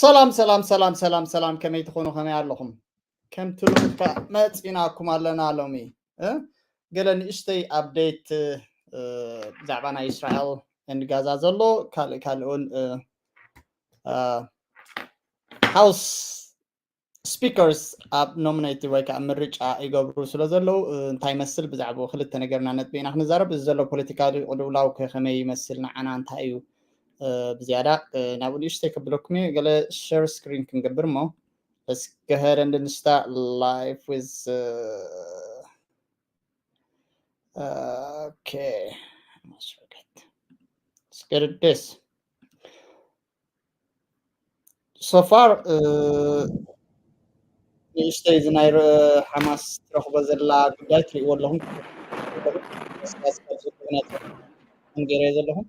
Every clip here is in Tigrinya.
ሰላም ሰላም ሰላም ሰላም ሰላም፣ ከመይ ትኾኑ? ከመይ ኣለኹም? ከምቲ ልሙድ ከኣ መጺናኩም ኣለና ሎሚ፣ እ? ገለ ንእሽተይ ኣፕዴት፣ እ፣ ብዛዕባ ናይ እስራኤል and ጋዛ ዘሎ፣ ካልእ ካልእ እውን፣ እ፣ እ፣ ሃውስ ስፒከርስ ኣብ ኖሚኔት ወይ ከዓ ምርጫ ይገብሩ ስለ ዘለዉ፣ እ፣ እንታይ ይመስል፣ ብዛዕባ ክልተ ነገርና ነጥቢ ኢና ክንዛረብ። እዚ ዘሎ ፖለቲካዊ ቅልውላው ከ ከመይ ይመስል፣ ንዓና እንታይ እዩ፣ እ፣ ብዝያዳ፣ እ፣ ናብኡ ንእሽተይ ከብለኩም እየ። ገለ ሸር ስክሪን ክንገብር እሞ፣ let's go ahead and start live with, uh, okay, let's get this. So far, uh, ንእሽተይ እዚ ናይ ረ-፣ ሓማስ ትረኽቦ ዘላ ጉዳይ ትርእይዎ ኣለኹም። ገይረ ዘለኹም።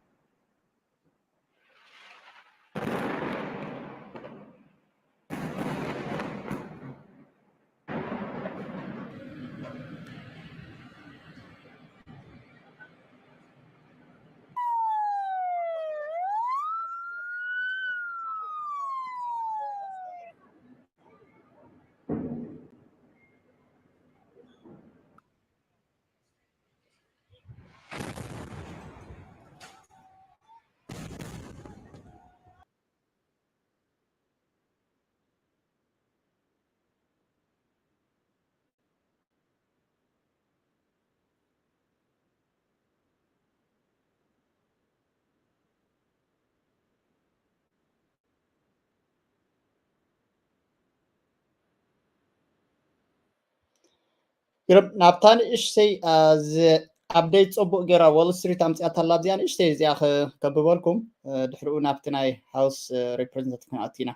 ግርም፣ ናብታ ንእሽተይ፣ አ፣ ዝ-፣ ኣፕዴት ጽቡቕ ገይራ ዎል ስትሪት ኣምጺኣታ ኣላ። ኣብዚኣ ንእሽተይ እዚኣ ከ-፣ ከብበልኩም፣ እ፣ ድሕሪኡ ናብቲ ናይ ሃውስ፣ እ፣ ሪፕሬዘንታቲቭ ክንኣቱ ኢና።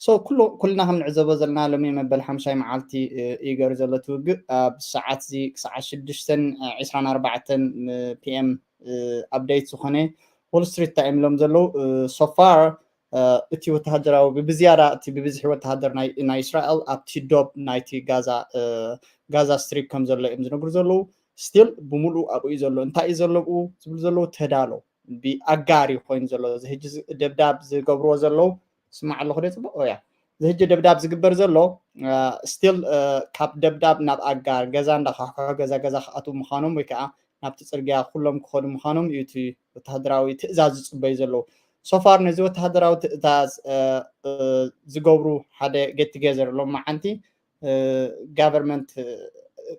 ሶ፣ ኩሉ-፣ ኩልና ከም ንዕዘቦ ዘለና ሎሚ መበል ሓምሻይ መዓልቲ፣ እ፣ እዩ ገይሩ ዘሎ እቲ ውግእ። ኣብ ሰዓት እዚ ክሳዕ ሽዱሽተን ዕስራን ኣርባዕተን ፒ ኤም፣ እ፣ ኣፕዴት ዝኾነ ዎል ስትሪት እንታይ እዮም ኢሎም ዘለዉ? እ፣ ሶ ፋር፣ እ፣ እቲ ወተሃደራዊ ብዝያዳ እቲ ብብዝሒ ወተሃደር ናይ፣ ናይ እስራኤል ኣብቲ ዶብ ናይቲ ጋዛ፣ እ፣ ጋዛ ስትሪፕ ከም ዘሎ እዮም ዝነግሩ ዘለዉ። ስቲል ብምሉኡ ኣብኡ እዩ ዘሎ። እንታይ እዩ ዘሎ ኣብኡ ዝብሉ ዘለዉ? ተዳሎ፣ ብኣጋር እዩ ኮይኑ ዘሎ። እዚ ሕጂ ዝ-፣ ደብዳብ ዝገብርዎ ዘለዉ፣ ስማዕ ኣለኹ ዶ ጽቡቕ? ኦ ያ። እዚ ሕጂ ደብዳብ ዝግበር ዘሎ፣ እ፣ ስቲል፣ እ፣ ካብ ደብዳብ ናብ ኣጋር፣ ገዛ እንዳኻሕኮ ገዛ ገዛ ክኣትዉ ምዃኖም ወይ ከዓ ናብቲ ጽርግያ ኩሎም ክኸዱ ምዃኖም እዩ እቲ ወተሃደራዊ ትእዛዝ ዝጽበዩ ዘለዉ። ሶ ፋር ነዚ ወተሃደራዊ ትእዛዝ፣ እ፣ እ፣ ዝገብሩ ሓደ ጌት ቱጌዘር ሎማዓንቲ፣ እ፣ ጋቨርንመንት፣ እ፣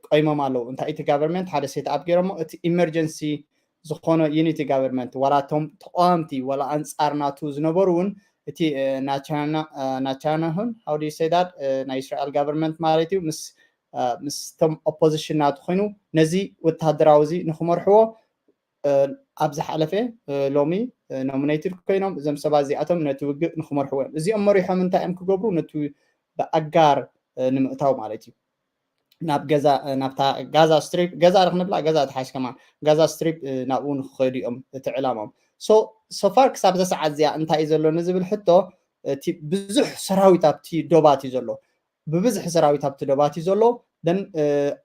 ቆይሞም ኣለዉ። እንታይ እቲ ጋቨርንመንት ሓደ ሴት ኣፕ ገይሮሞ፣ እቲ ኢመርጀንሲ ዝኾነ ዩኒቲ ጋቨርንመንት፣ ዋላ እቶም ተቃወምቲ፣ ዋላ ኣንጻር ናቱ ዝነበሩ እውን፣ እቲ፣ እ፣ ናቻና-፣ እ፣ ናቻናሁን፣ how do you say that? እ፣ ናይ እስራኤል ጋቨርንመንት ማለት እዩ፣ ምስ፣ እ፣ ምስቶም ኦፖዚሽን ናቱ ኮይኑ፣ ነዚ ወተሃደራዊ እዚ ንክመርሕዎ፣ እ፣ ኣብ ዝሓለፈ፣ እ፣ ሎሚ፣ እ፣ ኖሚኔትድ ኮይኖም፣ እዞም ሰባት እዚኣቶም ነቲ ውግእ ንክመርሕዎ እዮም። እዚኦም መሪሖም እንታይ እዮም ክገብሩ? ነቲ ብኣጋር፣ እ፣ ንምእታው ማለት እዩ። ናብ ገዛ፣ እ፣ ናብታ ጋዛ ስትሪፕ፣ ገዛ ዶ ክንብላ? ገዛ ትሓሽ ከማን። ጋዛ ስትሪፕ፣ እ፣ ናብኡ ንክኸዱ እዮም እቲ ዕላማኦም። ሶ፣ ሶ ፋር ክሳብ እዛ ሰዓት እዚኣ እንታይ እዩ ዘሎ ንዝብል ሕቶ፣ እቲ ብዙሕ ሰራዊት ኣብቲ ዶባት እዩ ዘሎ። ብብዝሒ ሰራዊት ኣብቲ ዶባት እዩ ዘሎ። ደን፣ እ፣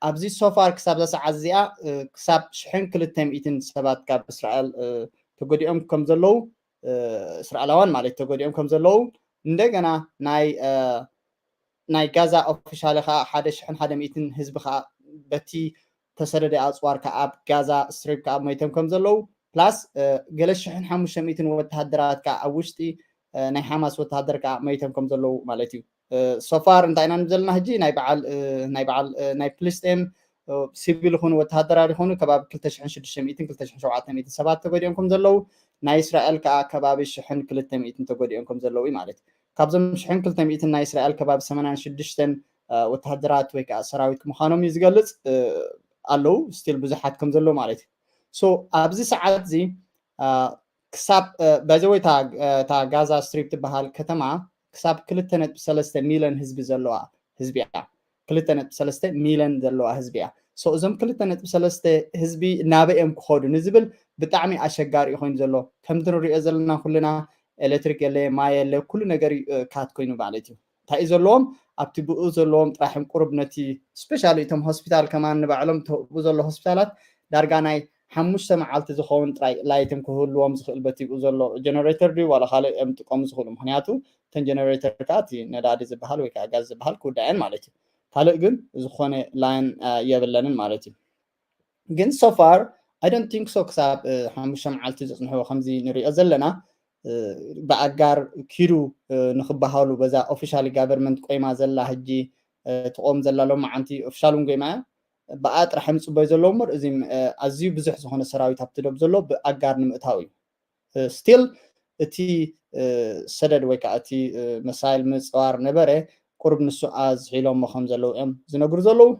ኣብዚ ሶ ፋር ክሳብ እዛ ሰዓት እዚኣ፣ እ፣ ክሳብ ሽሕን ክልተ ሚእትን ሰባት ካብ እስራኤል፣ እ፣ ተጎዲኦም ከም ዘለዉ፣ እ፣ እስራኤላውያን ማለት ተጎዲኦም ከም ዘለዉ፣ እንደገና ናይ፣ እ፣ ናይ ጋዛ ኦፊሻሊ ከዓ ሓደ ሽሕን ሓደ ሚእትን ህዝቢ ከዓ በቲ ተሰደደ ኣፅዋር ከዓ ኣብ ጋዛ ስትሪፕ ከዓ ሞይቶም ከም ዘለዉ፣ ፕላስ፣ እ፣ ገለ ሽሕን ሓሙሽተ ሚእትን ወተሃደራት ከዓ ኣብ ውሽጢ፣ እ፣ ናይ ሓማስ ወተሃደር ከዓ ሞይቶም ከም ዘለዉ ማለት እዩ። እ፣ ሶ ፋር እንታይ ኢና ንብል ዘለና ሕጂ? ናይ በዓል፣ እ፣ ናይ በዓል፣ እ፣ ናይ ፍልስጤም፣ እ፣ ሲቪል ይኹኑ ወተሃደራት ይኹኑ ከባቢ ክልተ ሽሕን ሽዱሽተ ሚእትን ክልተ ሽሕን ሸውዓተ ሚእትን ሰባት ተጎዲኦም ከም ዘለዉ፣ ናይ እስራኤል ከዓ ከባቢ ሽሕን ክልተ ሚእትን ተጎዲኦም ከም ዘለዉ እዩ ማለት እዩ። ካብዞም ሽሕን ክልተ ሚእትን ናይ እስራኤል ከባቢ ሰማንያን ሽዱሽተን፣ እ፣ ወተሃደራት ወይ ከዓ ሰራዊት ምዃኖም እዩ ዝገልጽ፣ እ፣ ኣለዉ፣ ስቲል ብዙሓት ከም ዘለዉ ማለት እዩ። ሶ ኣብዚ ሰዓት እዚ፣ እ፣ ክሳብ፣ እ፣ ባይ ዘ ወይ እታ፣ እ፣ እታ ጋዛ ስትሪፕ ትበሃል ከተማ ክሳብ ክልተ ነጥቢ ሰለስተ ሚልዮን ህዝቢ ዘለዋ ህዝቢ እያ። ክልተ ነጥቢ ሰለስተ ሚልዮን ዘለዋ ህዝቢ እያ። ሶ እዞም ክልተ ነጥቢ ሰለስተ ህዝቢ ናበይ እዮም ክኸዱ ንዝብል ብጣዕሚ ኣሸጋሪ እዩ ኮይኑ ዘሎ። ከምቲ ንሪኦ ዘለና ኩልና ኤሌክትሪክ የለ፣ ማይ የለ፣ ኩሉ ነገር እዩ፣ እ፣ ካት ኮይኑ ማለት እዩ። እንታይ እዩ ዘለዎም? ኣብቲ ብኡ ዘለዎም ጥራሕም ቁሩብ ነቲ ስፔሻሊ እቶም ሆስፒታል ከማን ንባዕሎም ተብኡ ዘሎ ሆስፒታላት ዳርጋ ናይ ሓሙሽተ መዓልቲ ዝኸውን ጥራይ ላይትን ክህልዎም ዝኽእል በቲኡ ዘሎ ጀነሬተር ድዩ ዋላ ካልእ እዮም ጥቀሙ ዝኽእሉ? ምክንያቱ እተን ጀነሬተር ከዓ እቲ ነዳዲ ዝበሃል ወይ ከዓ ጋዝ ዝበሃል ክውዳእን ማለት እዩ። ካልእ ግን ዝኾነ ላይን የብለንን ማለት እዩ። ግን so far I don't think so ክሳብ ሓሙሽተ መዓልቲ ዘፅንሕዎ ከምዚ ንሪኦ ዘለና ብኣጋር ኪዱ ንክበሃሉ በዛ ኦፊሻሊ ጋቨርንመንት ቆይማ ዘላ ሕጂ ትቆም ዘላ ሎማዓንቲ ኦፊሻል እውን ጎይማ እያ። ብኣ ጥራሕ ምፅበዩ ዘለዎ እምበር እዚ ኣዝዩ ብዙሕ ዝኾነ ሰራዊት ኣብቲ ደብ ዘሎ ብኣጋር ንምእታው እዩ። ስቲል እቲ ሰደድ ወይ ከዓ እቲ መሳይል ምፅዋር ነበረ ቁርብ ንሱ ኣዝሒሎሞ ከም ዘለዉ እዮም ዝነግሩ ዘለዉ።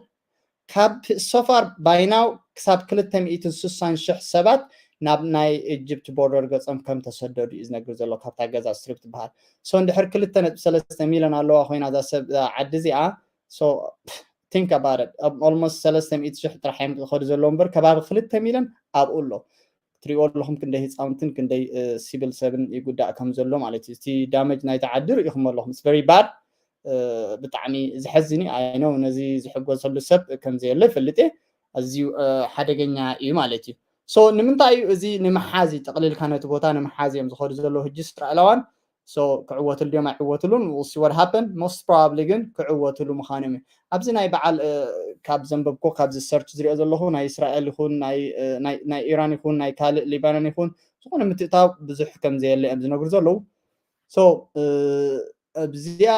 ካብ so far by now ክሳብ ክልተ ሚእትን ስሳን ሽሕ ሰባት ናብ ናይ ኢጅፕት ቦርደር ገጾም ከም ተሰደዱ እዩ ዝነግር ዘሎ ካብታ ገዛ ስትሪፕ ትበሃል። So እንድሕር ክልተ ነጥቢ ሰለስተ ሚልዮን ኣለዋ ኮይና እዛ ሰብ ዓዲ እዚኣ so think about it almost ሰለስተ ሚእቲ ሽሕ ጥራሕ እዮም ዝኸዱ ዘለዉ እምበር ከባቢ ክልተ ሚልዮን ኣብኡ ኣሎ። ትሪእዎ ኣለኹም ክንደይ ህፃውንትን ክንደይ ሲቪል ሰብን ይጉዳእ ከም ዘሎ ማለት እዩ። እቲ ዳመጅ ናይቲ ዓዲ ርኢኹም ኣለኹም very bad። ብጣዕሚ ዘሐዝን እዩ። I know ነዚ ዝሕጎሰሉ ሰብ ከም ዘየለ ይፈልጥ እየ። ኣዝዩ ሓደገኛ እዩ ማለት እዩ። So ንምንታይ እዩ እዚ ንምሓዝ እዩ ጠቕሊልካ ነቲ ቦታ ንምሓዝ እዮም ዝኸዱ ዘለዉ ሕጂ እስራኤላውያን። So ክዕወትሉ ድዮም ኣይዕወትሉን we'll see what happen most probably ግን ክዕወትሉ ምዃኖም እዩ። ኣብዚ ናይ በዓል ካብ ዘንበብኮ ካብዚ ሰርች ዝሪኦ ዘለኹ ናይ እስራኤል ይኹን ናይ ኢራን ይኹን ናይ ካልእ ሊባኖን ይኹን ዝኾነ ምትእታው ብዙሕ ከም ዘየለ እዮም ዝነግሩ ዘለዉ። So ኣብዚኣ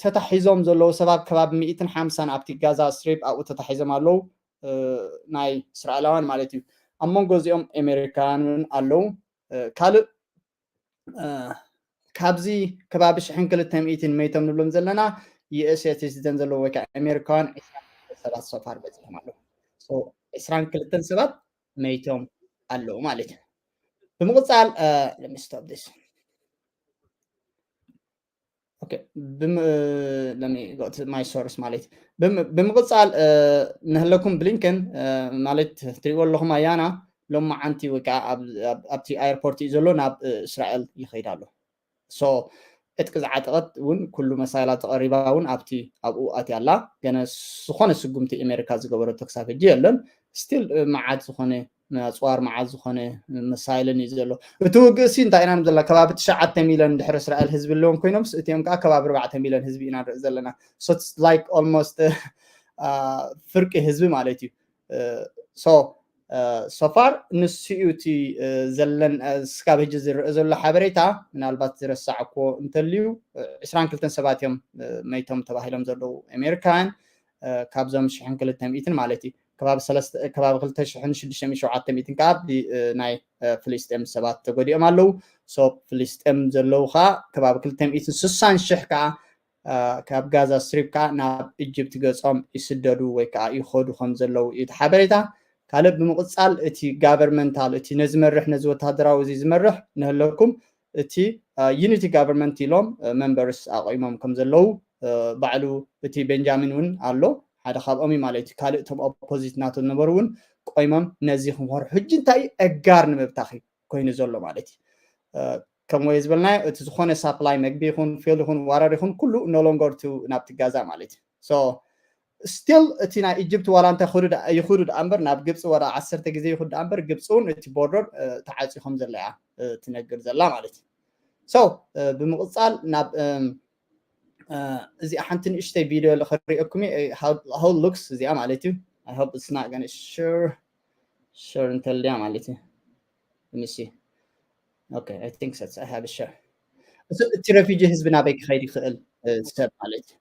ተታሒዞም ዘለዉ ሰባት ከባቢ ሚእትን ሓምሳን ኣብቲ ጋዛ ስትሪፕ ኣብኡ ተታሒዞም ኣለዉ። ናይ እስራኤላውያን ማለት እዩ። ኣብ መንጎ እዚኦም ኣሜሪካውያን እውን ኣለዉ። ካልእ ካብዚ ከባቢ ሽሕን ክልተ ሚእትን መይቶም ንብሎም ዘለና USA ሲቲዘን ዘለዎ ወይ ከዓ ኣሜሪካውያን ዕስራን ክልተን ሰባት so far በፂሖም ኣለዉ። So ዕስራን ክልተን ሰባት መይቶም ኣለዉ ማለት እዩ። ብምቕፃል let me stop this okay let me go to my source ማለት ብምቕፃል ንህለኩም ብሊንከን ማለት ትሪእዎ ኣለኹም ኣያና ሎማዓንቲ ወይ ከዓ ኣብቲ ኣየርፖርት እዩ ዘሎ ናብ እስራኤል ይኸይድ ኣሎ። So ዕጥቂ ዝዓጠቐት እውን ኩሉ መሳይላ ተቐሪባ እውን ኣብቲ ኣብኡ ኣትያ ኣላ። ገነ ዝኾነ ስጉምቲ ኣሜሪካ ዝገበረቶ ክሳብ ሕጂ የለን። ስቲል መዓት ዝኾነ ኣፅዋር መዓት ዝኾነ መሳይልን እዩ ዘሎ። እቲ ውግእ ሲ እንታይ ኢና ንብል ዘለና? ከባቢ ትሽዓተ ሚልዮን ድሕሪ እስራኤል ህዝቢ ኣለዎም ኮይኖምስ እቲኦም ከዓ ከባቢ ኣርባዕተ ሚልዮን ህዝቢ ኢና ንርኢ ዘለና። So it's like almost ፍርቂ ህዝቢ ማለት እዩ። So so far ንሱ እዩ እቲ ዘለን ስካብ ሕጂ ዝረአ ዘሎ ሓበሬታ። ምናልባት ዝረሳዕክዎ እንተልዩ ዕስራን ክልተን ሰባት እዮም መይቶም ተባሂሎም ዘለዉ ኣሜሪካውያን ካብዞም ሽሕን ክልተ ሚእትን ማለት እዩ። ከባቢ ክልተ ሽሕን ሽዱሽተ ሚእትን ሸውዓተ ሚእትን ከዓ ናይ ፍልስጤም ሰባት ተጎዲኦም ኣለዉ። So ፍልስጤም ዘለዉ ከዓ ከባቢ ክልተ ሚእትን ስሳን ሽሕ ከዓ ካብ ጋዛ ስትሪፕ ከዓ ናብ ኢጅፕት ገጾም ይስደዱ ወይ ከዓ ይኸዱ ከም ዘለዉ እዩ እቲ ሓበሬታ። ካልእ ብምቕፃል እቲ ጋቨርንመንታል እቲ ነዚ መርሕ ነዚ ወታደራዊ እዚ ዝመርሕ ንህለኩም እቲ ዩኒቲ ጋቨርንመንት ኢሎም መንበርስ ኣቆይሞም ከም ዘለዉ ባዕሉ እቲ ቤንጃሚን እውን ኣሎ ሓደ ካብኦም እዩ ማለት እዩ። ካልእ እቶም ኦፖዚት ናቶ ዝነበሩ እውን ቆይሞም ነዚ ክንኮር ሕጂ እንታይ ኣጋር ንምብታኽ ኮይኑ ዘሎ ማለት እዩ። ከም ወይ ዝበልናዮ እቲ ዝኾነ ሳፕላይ መግቢ ይኹን ፊል ይኹን ዋረር ይኹን ኩሉ no longer to ናብቲ ጋዛ ማለት እዩ። So still እቲ ናይ ኢጅፕት ዋላ እንታይ ይኹዱ ደኣ እምበር ናብ ግብፂ ወላ ዓሰርተ ግዜ ይኹድ ደኣ እምበር ግብፂ እውን እቲ ቦርደር ተዓፂ ከም ዘላ እያ ትነግር ዘላ ማለት እዩ። So ብምቕፃል ናብ እዚኣ ሓንቲ ንእሽተይ ቪድዮ ክሪኦኩም how looks እዚኣ ማለት እዩ። I hope it's not gonna share share እንተልያ ማለት እዩ። Let me see. Okay, I think so. I have a share. እቲ ረፊጂ ህዝቢ ናበይ ክኸይድ ይኽእል ሰብ ማለት እዩ።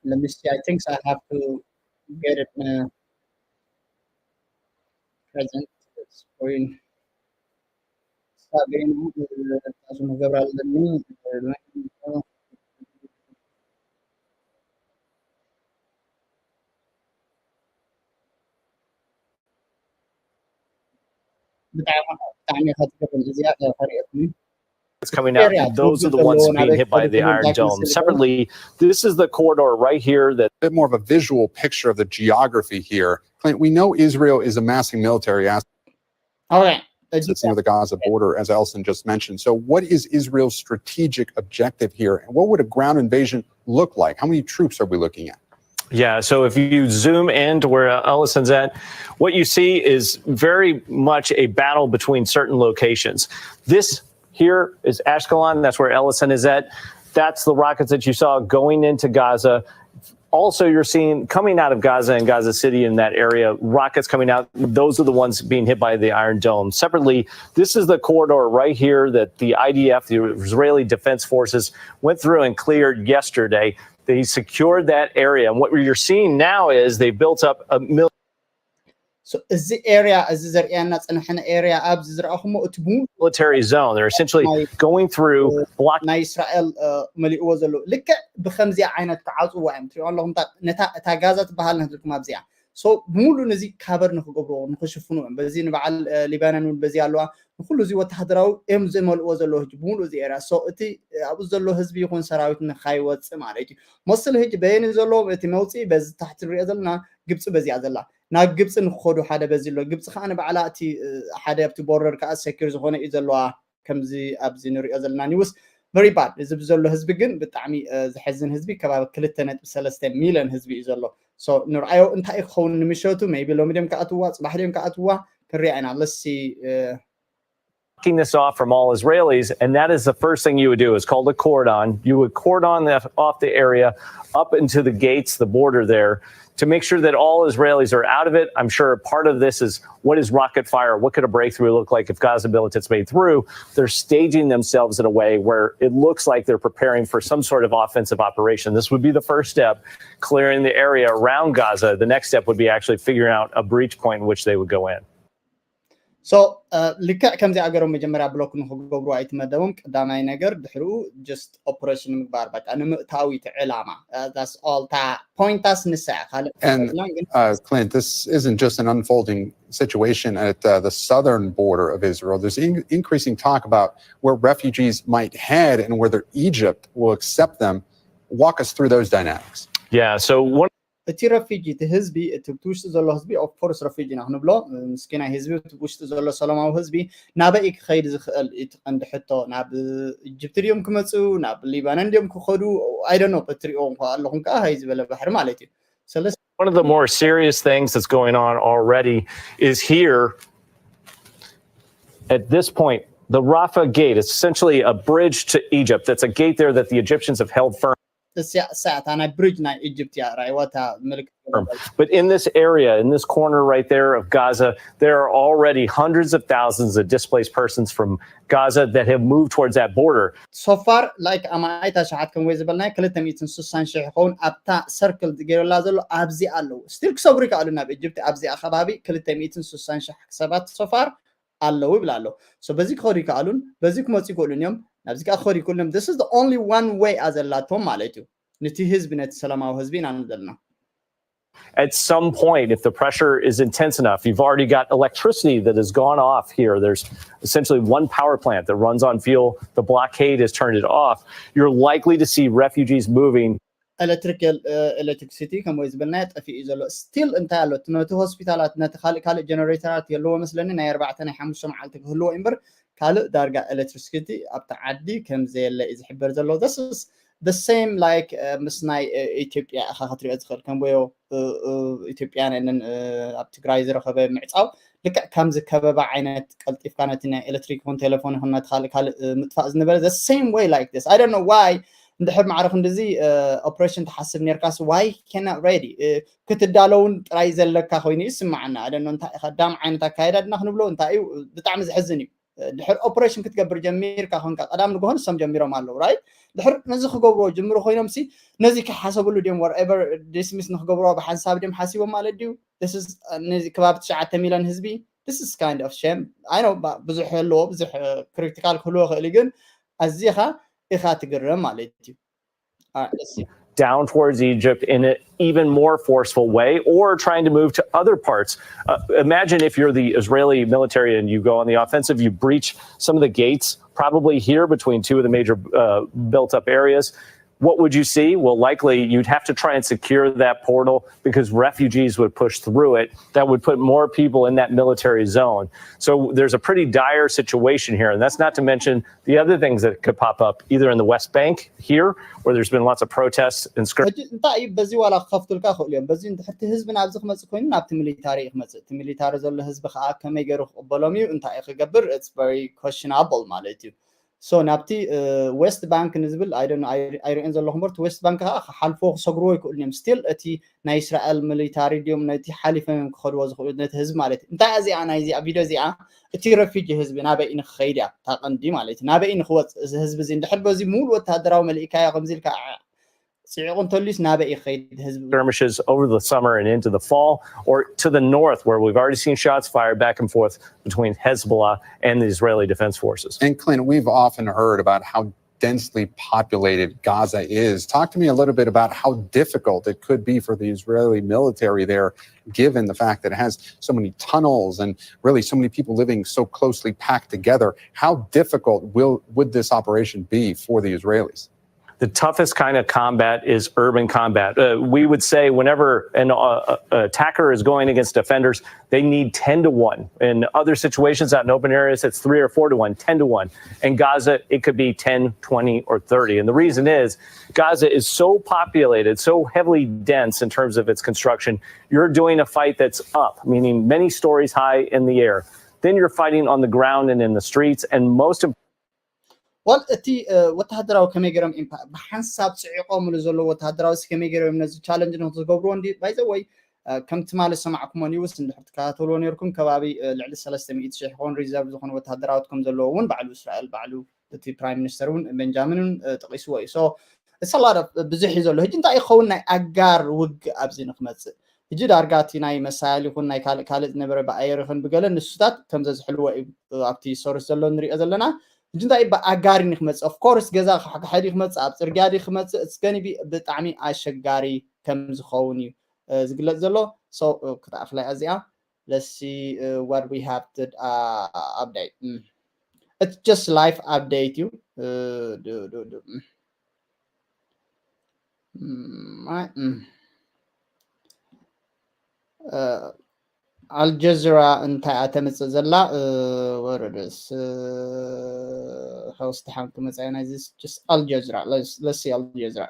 Let me see. I think so. I have to get it uh, present screen. ሳቤን ታዙ መገብር ኣለኒ። ብጣዕሚ ብጣዕሚ ኢኻ ትገርም እዚኣ ከሪአትኒ። It's coming out. Those are the ones being hit by the Iron Dome. Separately, this is the corridor right here that. A bit more of a visual picture of the geography here. Clint, we know Israel is amassing military assets. All right. It's near the Gaza border, as Elson just mentioned. So, what is Israel's strategic objective here? And what would a ground invasion look like? How many troops are we looking at? Yeah, so if you zoom in to where Ellison's at, what you see is very much a battle between certain locations. This here is Ashkelon. That's where Ellison is at. That's the rockets that you saw going into Gaza. Also, you're seeing coming out of Gaza and Gaza City in that area, rockets coming out. Those are the ones being hit by the Iron Dome. Separately, this is the corridor right here that the I D F, the Israeli Defense Forces, went through and cleared yesterday. They secured that area. And what you're seeing now is they built up a mil- So እዚ ኤርያ እዚ ዘርእየና ዝፀንሐና ኤርያ ኣብዚ ዝረኣኹሞ እቲ ብምሉእ military zone. They're essentially going through block. ናይ እስራኤል መሊእዎ ዘለዉ ልክዕ ብከምዚኣ ዓይነት ክዓፅዋ እዮም። ትሪኦ ኣለኹም ነታ እታ ጋዛ ትበሃል ናትልኩም ኣብዚኣ። So ብምሉእ ነዚ ካቨር ንክገብርዎ ንክሽፍኑ እዮም። በዚ ንበዓል ሊባኖን እውን በዚ ኣለዋ። ንኩሉ እዚ ወታሃደራዊ እዮም ዝመልእዎ ዘለዉ ህጂ ብምሉእ እዚ ኤርያ። So እቲ ኣብኡ ዘሎ ህዝቢ ይኹን ሰራዊት ንካይወፅእ ማለት እዩ። መስል ህጂ በየኒ ዘለዎም እቲ መውፅኢ በዚ ታሕቲ ንሪኦ ዘለና ግብፂ በዚኣ ዘላ ናብ ግብፂ ንክኸዱ ሓደ በዚ ኣሎ። ግብፂ ከዓ ንባዕላ እቲ ሓደ ኣብቲ ቦርደር ከዓ ሰኪር ዝኾነ እዩ ዘለዋ። ከምዚ ኣብዚ ንሪኦ ዘለና ኒውስ very bad። እዚ ብዘሎ ህዝቢ ግን ብጣዕሚ ዘሐዝን ህዝቢ ከባቢ ክልተ ነጥቢ ሰለስተ ሚሊዮን ህዝቢ እዩ ዘሎ። So ንርኣዮ እንታይ እዩ ክኸውን ንምሸቱ maybe ሎሚ ድዮም ክኣትዋ ፅባሕ ድዮም ክኣትዋ ክንሪኣ ኢና። Let's see. Blocking this off from all Israelis, and that is the first thing you would do is call the cordon. You would cordon off the area up into the gates, the border there, to make sure that all Israelis are out of it. I'm sure part of this is what is rocket fire? What could a breakthrough look like if Gaza militants made through? They're staging themselves in a way where it looks like they're preparing for some sort of offensive operation. This would be the first step, clearing the area around Gaza. The next step would be actually figuring out a breach point in which they would go in. So ልክዕ ከምዚ ኣገሮም መጀመርያ ብሎክ ንክገብሩ ኣይትመደቦም። ቀዳማይ ነገር ድሕሪኡ just ኦፕሬሽን ምግባር በቃ ንምእታዊ እቲ ዕላማ። That's all። እታ ፖይንታስ ንሳ እያ ካልእ And uh, Clint, this isn't just an unfolding situation at uh, the southern border of Israel. There's in- increasing talk about where refugees might head and whether Egypt will accept them. Walk us through those dynamics. Yeah, so one እቲ ረፊጂ እቲ ህዝቢ እቲ ብቲ ውሽጢ ዘሎ ህዝቢ of course ረፊጂ ኢና ክንብሎ ምስኪናይ ህዝቢ እቲ ውሽጢ ዘሎ ሰላማዊ ህዝቢ ናበይ ክኸይድ ዝኽእል እቲ ቀንዲ ሕቶ ናብ ኢጅፕቲ ድዮም ክመፁ ናብ ሊባኖን ድዮም ክኸዱ? I don't know። በትሪኦ እንኳ ኣለኹም ከዓ ሃይ ዝበለ ባሕሪ ማለት እዩ። ስለዚ One of the more serious things that's going on already is here at this point, the Rafah gate is essentially a bridge to Egypt. That's a gate there that the Egyptians have held firm. እሳ እታ ናይ ብሪጅ ናይ ኢጅፕት እያ ራይዋ እታ ምልክት። But in this area, in this corner right there of Gaza, there are already hundreds of thousands of displaced persons from Gaza that have moved towards that border. So far like ኣማኢት ኣሽሓት ከም ወይ ዝበልናዮ ክልተ ሚእትን ስሳን ሽሕ ይኸውን ኣብታ ሰርክል ገይሩላ ዘሎ ኣብዚ ኣለዉ። ስቲል ክሰብሩ ይከኣሉ ናብ ኢጅፕት ኣብዚኣ ከባቢ ክልተ ሚእትን ስሳን ሽሕ ሰባት so far ኣለዉ ይብል ኣሎ። So በዚ ክኸዱ ይከኣሉን በዚ ክመፁ ይክእሉን እዮም። ናብዚ ከዓ ክኸዱ ይክእሉን እዮም። This is the only one way እያ ዘላቶም ማለት እዩ። ነቲ ህዝቢ ነቲ ሰላማዊ ህዝቢ ኢና ንብል ዘለና። At some point, if the pressure is intense enough, you've already got electricity that has gone off here. There's essentially one power plant that runs on fuel. The blockade has turned it off. You're likely to see refugees moving. ኤሌክትሪክ ኤሌክትሪክሲቲ ከም ወይ ዝበልናዮ ጠፊኡ እዩ ዘሎ። ስቲል እንታይ ኣሎ ነቲ ሆስፒታላት ነቲ ካልእ ካልእ ጀነሬተራት የለዎ መስለኒ ናይ ኣርባዕተ ናይ ሓሙሽተ መዓልቲ ክህልዎ እምበር ካልእ ዳርጋ ኤሌክትሪክሲቲ ኣብቲ ዓዲ ከም ዘየለ እዩ ዝሕበር ዘሎ። This is the same like ምስ ናይ ኢትዮጵያ ኢኻ ክትሪኦ ዝኽእል ከም ወዮ ኢትዮጵያ ነንን ኣብ ትግራይ ዝረኸበ ምዕፃው ልክዕ ከምዚ ከበባ ዓይነት ቀልጢፍካ ነቲ ናይ ኤሌክትሪክ ይኹን ቴሌፎን ይኹን ነቲ ካልእ ካልእ ምጥፋእ ዝነበረ the same way like this. I don't know why እንድሕር ማዕረ ክንድዚ ኦፕሬሽን ትሓስብ ነርካስ why cannot ready ክትዳለውን ጥራይ ዘለካ ኮይኑ ይስማዓና። I don't know እንታይ ኢኻ ዳም ዓይነት ኣካየዳ ድና ክንብሎ እንታይ እዩ ብጣዕሚ ዘሕዝን እዩ። ድሕር ኦፕሬሽን ክትገብር ጀሚርካ ኮንካ ቀዳም ንግሆ ንሶም ጀሚሮም ኣለዉ right። ድሕር ነዚ ክገብርዎ ጅምሩ ኮይኖም ሲ ነዚ ክሓሰብሉ ድዮም whatever dismiss ንክገብርዎ ብሓንሳብ ድዮም ሓሲቦም ማለት ድዩ? ነዚ ከባቢ ትሽዓተ ሚልዮን ህዝቢ this is kind of shame. I know ብዙሕ ኣለዎ ብዙሕ ክሪቲካል ክህልዎ ይኽእል እዩ ግን ኣዚኻ ኢኻ ትግረም ማለት እዩ። Down towards Egypt in an even more forceful way, or trying to move to other parts. Uh, imagine if you're the Israeli military and you go on the offensive, you breach some of the gates, probably here between two of the major uh, built up areas. What would you see? Well, likely you'd have to try and secure that portal because refugees would push through it. That would put more people in that military zone. So there's a pretty dire situation here. And that's not to mention the other things that could pop up either in the West Bank here, where there's been lots of protests and skirmishes. ሕጂ እንታይ እዩ በዚ ዋላ ክኸፍቱልካ ይኽእሉ እዮም። በዚ እንድሕር እቲ ህዝቢ ናብዚ ክመፅእ ኮይኑ ናብቲ ሚሊታሪ እዩ ክመፅእ። እቲ ሚሊታሪ ዘሎ ህዝቢ ከዓ ከመይ ገይሩ ክቕበሎም እዩ፣ እንታይ እዩ ክገብር? It's very questionable ማለት እዩ። So ናብቲ ዌስት ባንክ ንዝብል ኣይሪኦን ዘለኹ እምበር እቲ ዌስት ባንክ ከዓ ክሓልፎ ክሰግርዎ ይክእሉ እዮም። ስቲል እቲ ናይ እስራኤል ሚሊታሪ ድዮም ነቲ ሓሊፎም እዮም ክኸድዎ ዝኽእሉ ነቲ ህዝቢ ማለት እዩ። እንታይ እዚኣ ናይ እዚኣ ቪድዮ እዚኣ እቲ ረፊጂ ህዝቢ ናበይ ንክኸይድ እያ እታ ቀንዲ ማለት እዩ። ናበይ ንክወፅ እዚ ህዝቢ እዚ እንድሕር በዚ ሙሉ ወታደራዊ መልእካዮ ከምዚ ኢልካ ጽዒቑ እንተልዩስ ናበይ ይኸይድ ህዝቢ? Skirmishes over the summer and into the fall, or to the north, where we've already seen shots fired back and forth between Hezbollah and the Israeli Defense Forces. And Clint, we've often heard about how densely populated Gaza is. Talk to me a little bit about how difficult it could be for the Israeli military there, given the fact that it has so many tunnels and really so many people living so closely packed together. How difficult will would this operation be for the Israelis? The toughest kind of combat is urban combat. Uh, we would say whenever an uh, attacker is going against defenders, they need ten to one. In other situations out in open areas, it's three or four to one, ten to one. In Gaza, it could be ten, twenty, or thirty. And the reason is Gaza is so populated, so heavily dense in terms of its construction. You're doing a fight that's up, meaning many stories high in the air. Then you're fighting on the ground and in the streets. And most ወል እቲ ወታደራዊ ከመይ ገይሮም ብሓንሳብ ፅዒቆምሉ ዘለዉ ወታደራዊ ከመይ ገይሮም ነዚ ቻለንጅ ንክዝገብርዎ እንዲ ባይዘ ወይ ከም ትማሊ ዝሰማዕኩሞ ኒውስ እንድሕር ትከታተልዎ ነርኩም ከባቢ ልዕሊ ሰለስተ ሚእቲ ሽሕ ክኾን ሪዘርቭ ዝኾኑ ወታደራውት ከም ዘለዎ እውን ባዕሉ እስራኤል ባዕሉ እቲ ፕራይም ሚኒስተር እውን ቤንጃሚን እውን ጠቂስዎ እዩ። እሰላ ብዙሕ እዩ ዘሎ። ሕጂ እንታይ ይኸውን ናይ ኣጋር ውግእ ኣብዚ ንክመፅእ ሕጂ ዳርጋ እቲ ናይ መሳይል ይኹን ናይ ካልእ ካልእ ዝነበረ ብኣየር ይኹን ብገለ ንሱታት ከም ዘዝሕልዎ እዩ ኣብቲ ሶርስ ዘሎ ንሪኦ ዘለና። ሕጂ እንታይ ብኣጋር እዩ ክመፅእ? ኦፍኮርስ ገዛ ክሓዲ ክመፅእ ኣብ ፅርግያ ዲ ክመፅእ ስገኒቢ ብጣዕሚ ኣሸጋሪ ከም ዝኸውን እዩ ዝግለፅ ዘሎ። ክተኣፍላይ እዚኣ let's see what we have to uh, update. It's just live update you. Uh, do, do, do. Mm, right. Mm. Uh, ኣልጀዚራ እንታይ እያ ተምፅእ ዘላ? ወረደስ ሓውስ ድሓን ክመፅያ ናይዚ just ኣልጀዚራ። Let's see ኣልጀዚራ።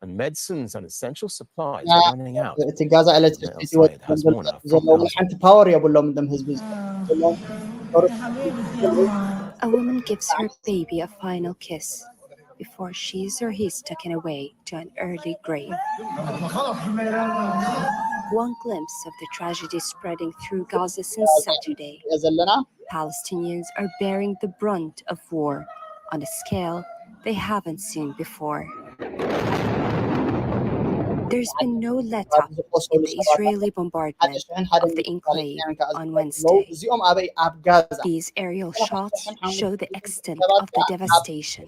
And medicines and essential supplies are running out. እቲ ጋዛ ኤሌክትሪሲቲ ወፅሎም ሓንቲ ፓወር የብሎም እቶም ህዝቢ ዘለዎም A woman gives her baby a final kiss before she or he is taken away to an early grave. One glimpse of the tragedy spreading through Gaza since Saturday. Palestinians are bearing the brunt of war on a scale they haven't seen before. There's been no let up in the Israeli bombardment of the enclave on Wednesday. These aerial shots show the extent of the devastation.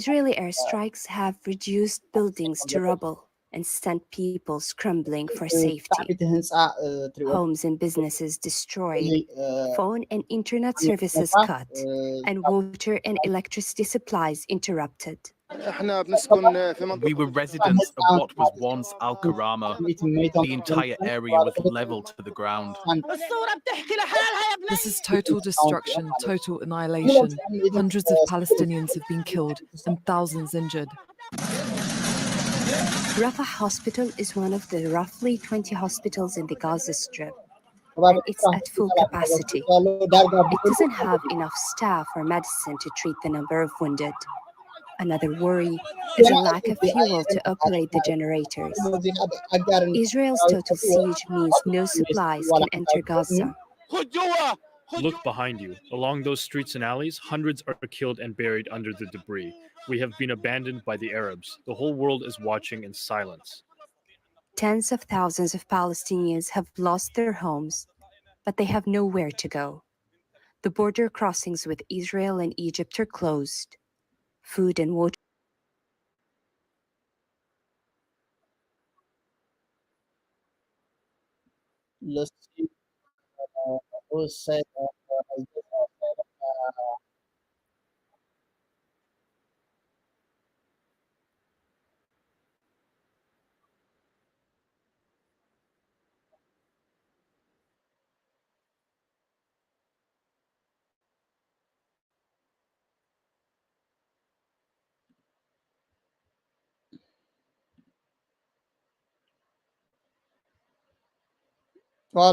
Israeli airstrikes have reduced buildings to rubble and sent people scrambling for safety. Homes and businesses destroyed, phone and internet services cut, and water and electricity supplies interrupted. We were residents of what was once Al Karama. The entire area was leveled to the ground. This is total destruction, total annihilation. Hundreds of Palestinians have been killed and thousands injured. Rafah Hospital is one of the roughly twenty hospitals in the Gaza Strip, and it's at full capacity. It doesn't have enough staff or medicine to treat the number of wounded. Another worry is a lack of fuel to operate the generators. Israel's total siege means no supplies can enter Gaza. Look behind you. Along those streets and alleys, hundreds are killed and buried under the debris. We have been abandoned by the Arabs. The whole world is watching in silence. Tens of thousands of Palestinians have lost their homes, but they have nowhere to go. The border crossings with Israel and Egypt are closed. Food and water. Let's see. Uh, who said uh,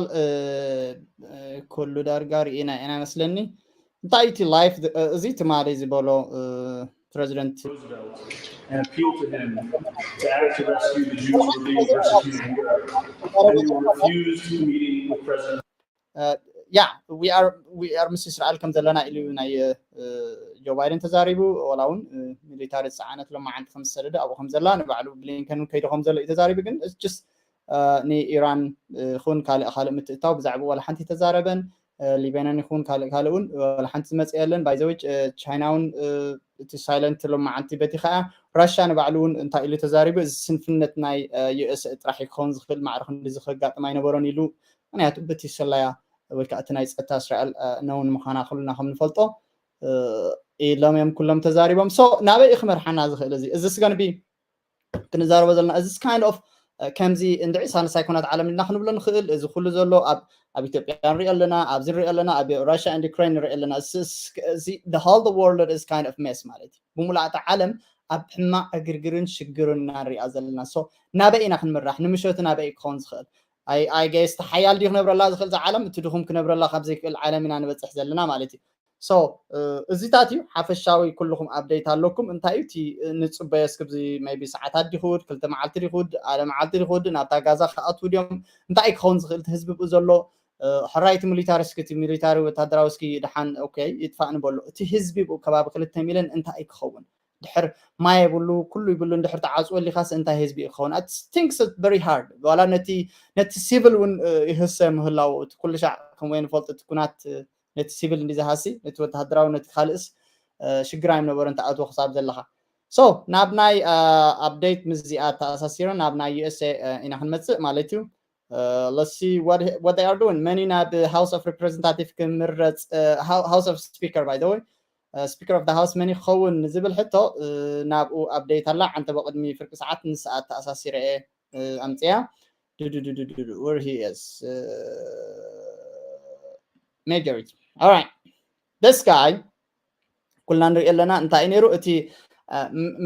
ል ኩሉ ዳርጋ ርኢና ኢና ይመስለኒ። እንታይ እቲ ላይፍ እዚ ትማሊ ዝበሎ ፕረዚደንት and appeal to him to act to rescue the Jews who are being persecuted in Europe. And he refused meeting with President yeah we are we are ምስ እስራኤል ከም ዘለና ኢሉ ናይ ጆ ባይደን ተዛሪቡ። ዋላ እውን ሚሊታሪ ዝፀዓነት ሎማዓንቲ ከም ዝሰደደ ኣብኡ ከም ዘላ ንባዕሉ ብሊንከን ከይዱ ከም ዘሎ እዩ ተዛሪቡ። ግን just ንኢራን ይኹን ካልእ ካልእ ምትእታው ብዛዕባ ዋላ ሓንቲ ተዛረበን። ሊባኖን ይኹን ካልእ ካልእ እውን ዋላ ሓንቲ ዝመፅእ የለን። ባይዘወጭ ቻይና እውን እቲ ሳይለንት ሎማዓንቲ በቲ ከዓ ራሻ ንባዕሉ እውን እንታይ ኢሉ ተዛሪቡ። እዚ ስንፍነት ናይ ዩኤስ ጥራሕ ክኸውን ዝኽእል ማዕረ ክንዲ ከጋጥም ኣይነበሮን ኢሉ። ምክንያቱ በቲ ሰላያ ወይ ከዓ እቲ ናይ ፀጥታ እስራኤል ነውን ምዃና ኩልና ከም ንፈልጦ ኢሎም እዮም ኩሎም ተዛሪቦም። So ናበይ እዩ ክመርሓና ዝኽእል እዚ እዚ ስገንቢ ክንዛረቦ ዘለና እዚ kind of ከምዚ እንድዒ ሳልሳይ ኩናት ዓለም ኢልና ክንብሎ ንኽእል። እዚ ኩሉ ዘሎ ኣብ ኣብ ኢትዮጵያ ንሪኦ ኣለና፣ ኣብዚ ንሪኦ ኣለና፣ ኣብ ራሽያ and ዩክሬን ንሪኦ ኣለና። እዚ the whole the world is kind of mess ማለት እዩ። ብምሉእ እታ ዓለም ኣብ ሕማቕ ዕግርግርን ሽግርን ኢና ንሪኣ ዘለና። So ናበይ ኢና ክንምራሕ? ንምሸቱ ናበይ ክኸውን ዝኽእል? I guess እቲ ሓያል ድዩ ክነብረላ ዝኽእል እዛ ዓለም? እቲ ድኹም ክነብረላ ካብ ዘይክእል ዓለም ኢና ንበፅሕ ዘለና ማለት እዩ። So እዚታት እዩ ሓፈሻዊ። ኩልኹም update ኣለኩም። እንታይ እዩ እቲ ንፅበዮ እስክብዚ maybe ሰዓታት ዲኹድ ክልተ መዓልቲ ዲኹድ ኣለ መዓልቲ ዲኹድ ናብታ ጋዛ ክኣትዉ ድዮም? እንታይ እዩ ክኸውን ዝኽእል እቲ ህዝቢ ብኡ ዘሎ? ሕራይቲ ሚሊታሪ እስኪ እቲ ሚሊታሪ ወታደራዊ እስኪ ደሓን okay ይጥፋእ ንበሎ። እቲ ህዝቢ ብኡ ከባቢ ክልተ ሚሊዮን እንታይ እዩ ክኸውን? ድሕር ማይ የብሉ ኩሉ ይብሉ እንድሕር ተዓፅወ ሊኻስ እንታይ ህዝቢ እዩ ክኸውን? I think it's very hard። ዋላ ነቲ ነቲ ሲቪል እውን ይህሰ ምህላው እቲ ኩሉ ሻዕ ከም ወይ ንፈልጡ እቲ ኩናት ነቲ ሲቪል እንዲ ዝሃሲ ነቲ ወተሃደራዊ ነቲ ካልእስ ሽግር ኣይምነበረን ተኣትዎ ክሳብ ዘለኻ። So ናብ ናይ update ምስዚኣ ተኣሳሲረ ናብ ናይ USA ኢና ክንመፅእ ማለት እዩ። Let's see what what they are doing። መን ናብ House of Representative ክምረፅ House of Speaker by the way Speaker of the House መን ይኸውን ዝብል ሕቶ ናብኡ update ኣላ። ዓንተ በቅድሚ ፍርቂ ሰዓት ንሰዓት ተኣሳሲረ እየ ኣምፅያ። Where he is majority. Alright, this guy ኩልና ንሪኦ ኣለና። እንታይ እዩ ነይሩ እቲ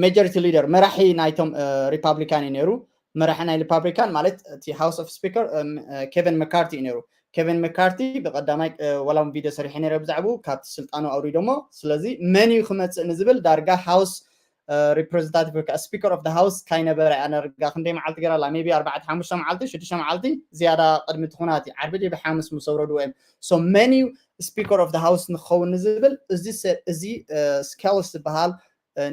majority leader መራሒ ናይቶም ሪፓብሊካን እዩ ነይሩ። መራሒ ናይ ሪፓብሊካን ማለት እቲ House of Speaker ኬቨን መካርቲ እዩ ነይሩ። ኬቨን መካርቲ ብቀዳማይ ዋላ ቪድዮ ሰሪሐ ነይረ ብዛዕባኡ ካብቲ ስልጣኑ ኣውሪዶሞ። ስለዚ መን እዩ ክመፅእ ንዝብል ዳርጋ House Representative ወይ ከዓ Speaker of the House ካይነበረ ኣነ ርጋ ክንደይ መዓልቲ ገይራ ኣላ maybe ኣርባዕተ ሓሙሽተ መዓልቲ ሽዱሽተ መዓልቲ ዝያዳ ቅድሚ እቲ ኩናት እዩ። ዓርቢ ድዩ ብሓሙስ ምስ ኣውረድዎ እዮም። So መን እዩ Speaker of the House ንክኸውን ንዝብል እዚ ሰብ እዚ ስካልስ ዝበሃል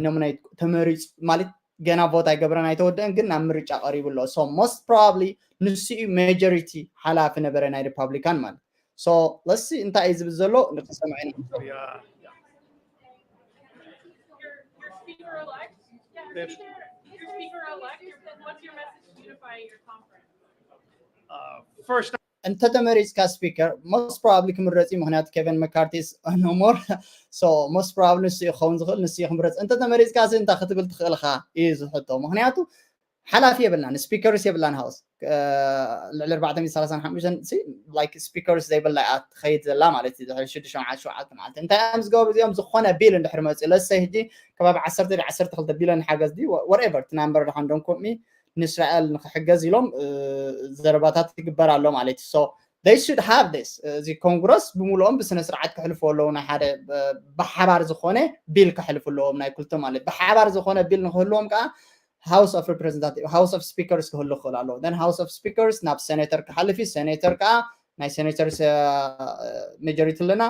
ኖሚኔት ተመሪፁ ማለት ገና ቮት ኣይገበረን ኣይተወደአን ግን ናብ ምርጫ ቀሪቡ ኣሎ። So most probably ንሱ እዩ majority ሓላፊ ነበረ ናይ ሪፓብሊካን ማለት። So let's see እንታይ እዩ ዝብል ዘሎ ንክንሰምዕ ኢና። Speaker-elect? Yeah, Yes. Speaker, Speaker-elect, your- what's your message to unify your conference? Uh, first, እንተተመሪፅካ ስፒከር most probably ክምረፅ እዩ። ምክንያቱ ኬቨን መካርቲ is no more። So most probably ንሱ እዩ ክኸውን ዝኽእል፣ ንሱ እዩ ክምረፅ። እንተተመሪፅካ ሲ እንታይ ክትብል ትኽእል ኢኻ እዩ ዝሕቶ። ምክንያቱ ሓላፊ የብልናን፣ ስፒከርስ የብልናን ሃውስ። ልዕሊ ኣርባዕተ ሚእቲ ሰላሳን ሓሙሽተን like ስፒከርስ ዘይብላ እያ ትኸይድ ዘላ ማለት እዩ። ድሕሪ ሽዱሽተ መዓልቲ ሸውዓተ መዓልቲ እንታይ እዮም ዝገብሩ እዚኦም? ዝኾነ ቢል እንድሕር መፅኡ ለሰ ሕጂ ከባቢ ዓሰርተ ዓሰርተ ክልተ ቢልዮን ሓገዝ ድዩ whatever እቲ ናምበር ድሓን don't quote me ንእስራኤል ንክሕገዝ ኢሎም ዘረባታት ይግበር ኣሎ ማለት እዩ። So they should have this። እዚ ኮንግረስ ብምልኦም ብስነ ስርዓት ክሕልፍዎ ኣለዉ። ናይ ሓደ ብሓባር ዝኾነ ቢል ክሕልፉ ኣለዎም ናይ ክልተ ማለት ብሓባር ዝኾነ ቢል ንክህልዎም ከዓ House of Representative House of Speakers ክህሉ ክኽእል ኣለዎ። Then House of Speakers ናብ ሴኔተር ክሓልፍ እዩ። ሴኔተር ከዓ ናይ ሴኔተር majority ኣለና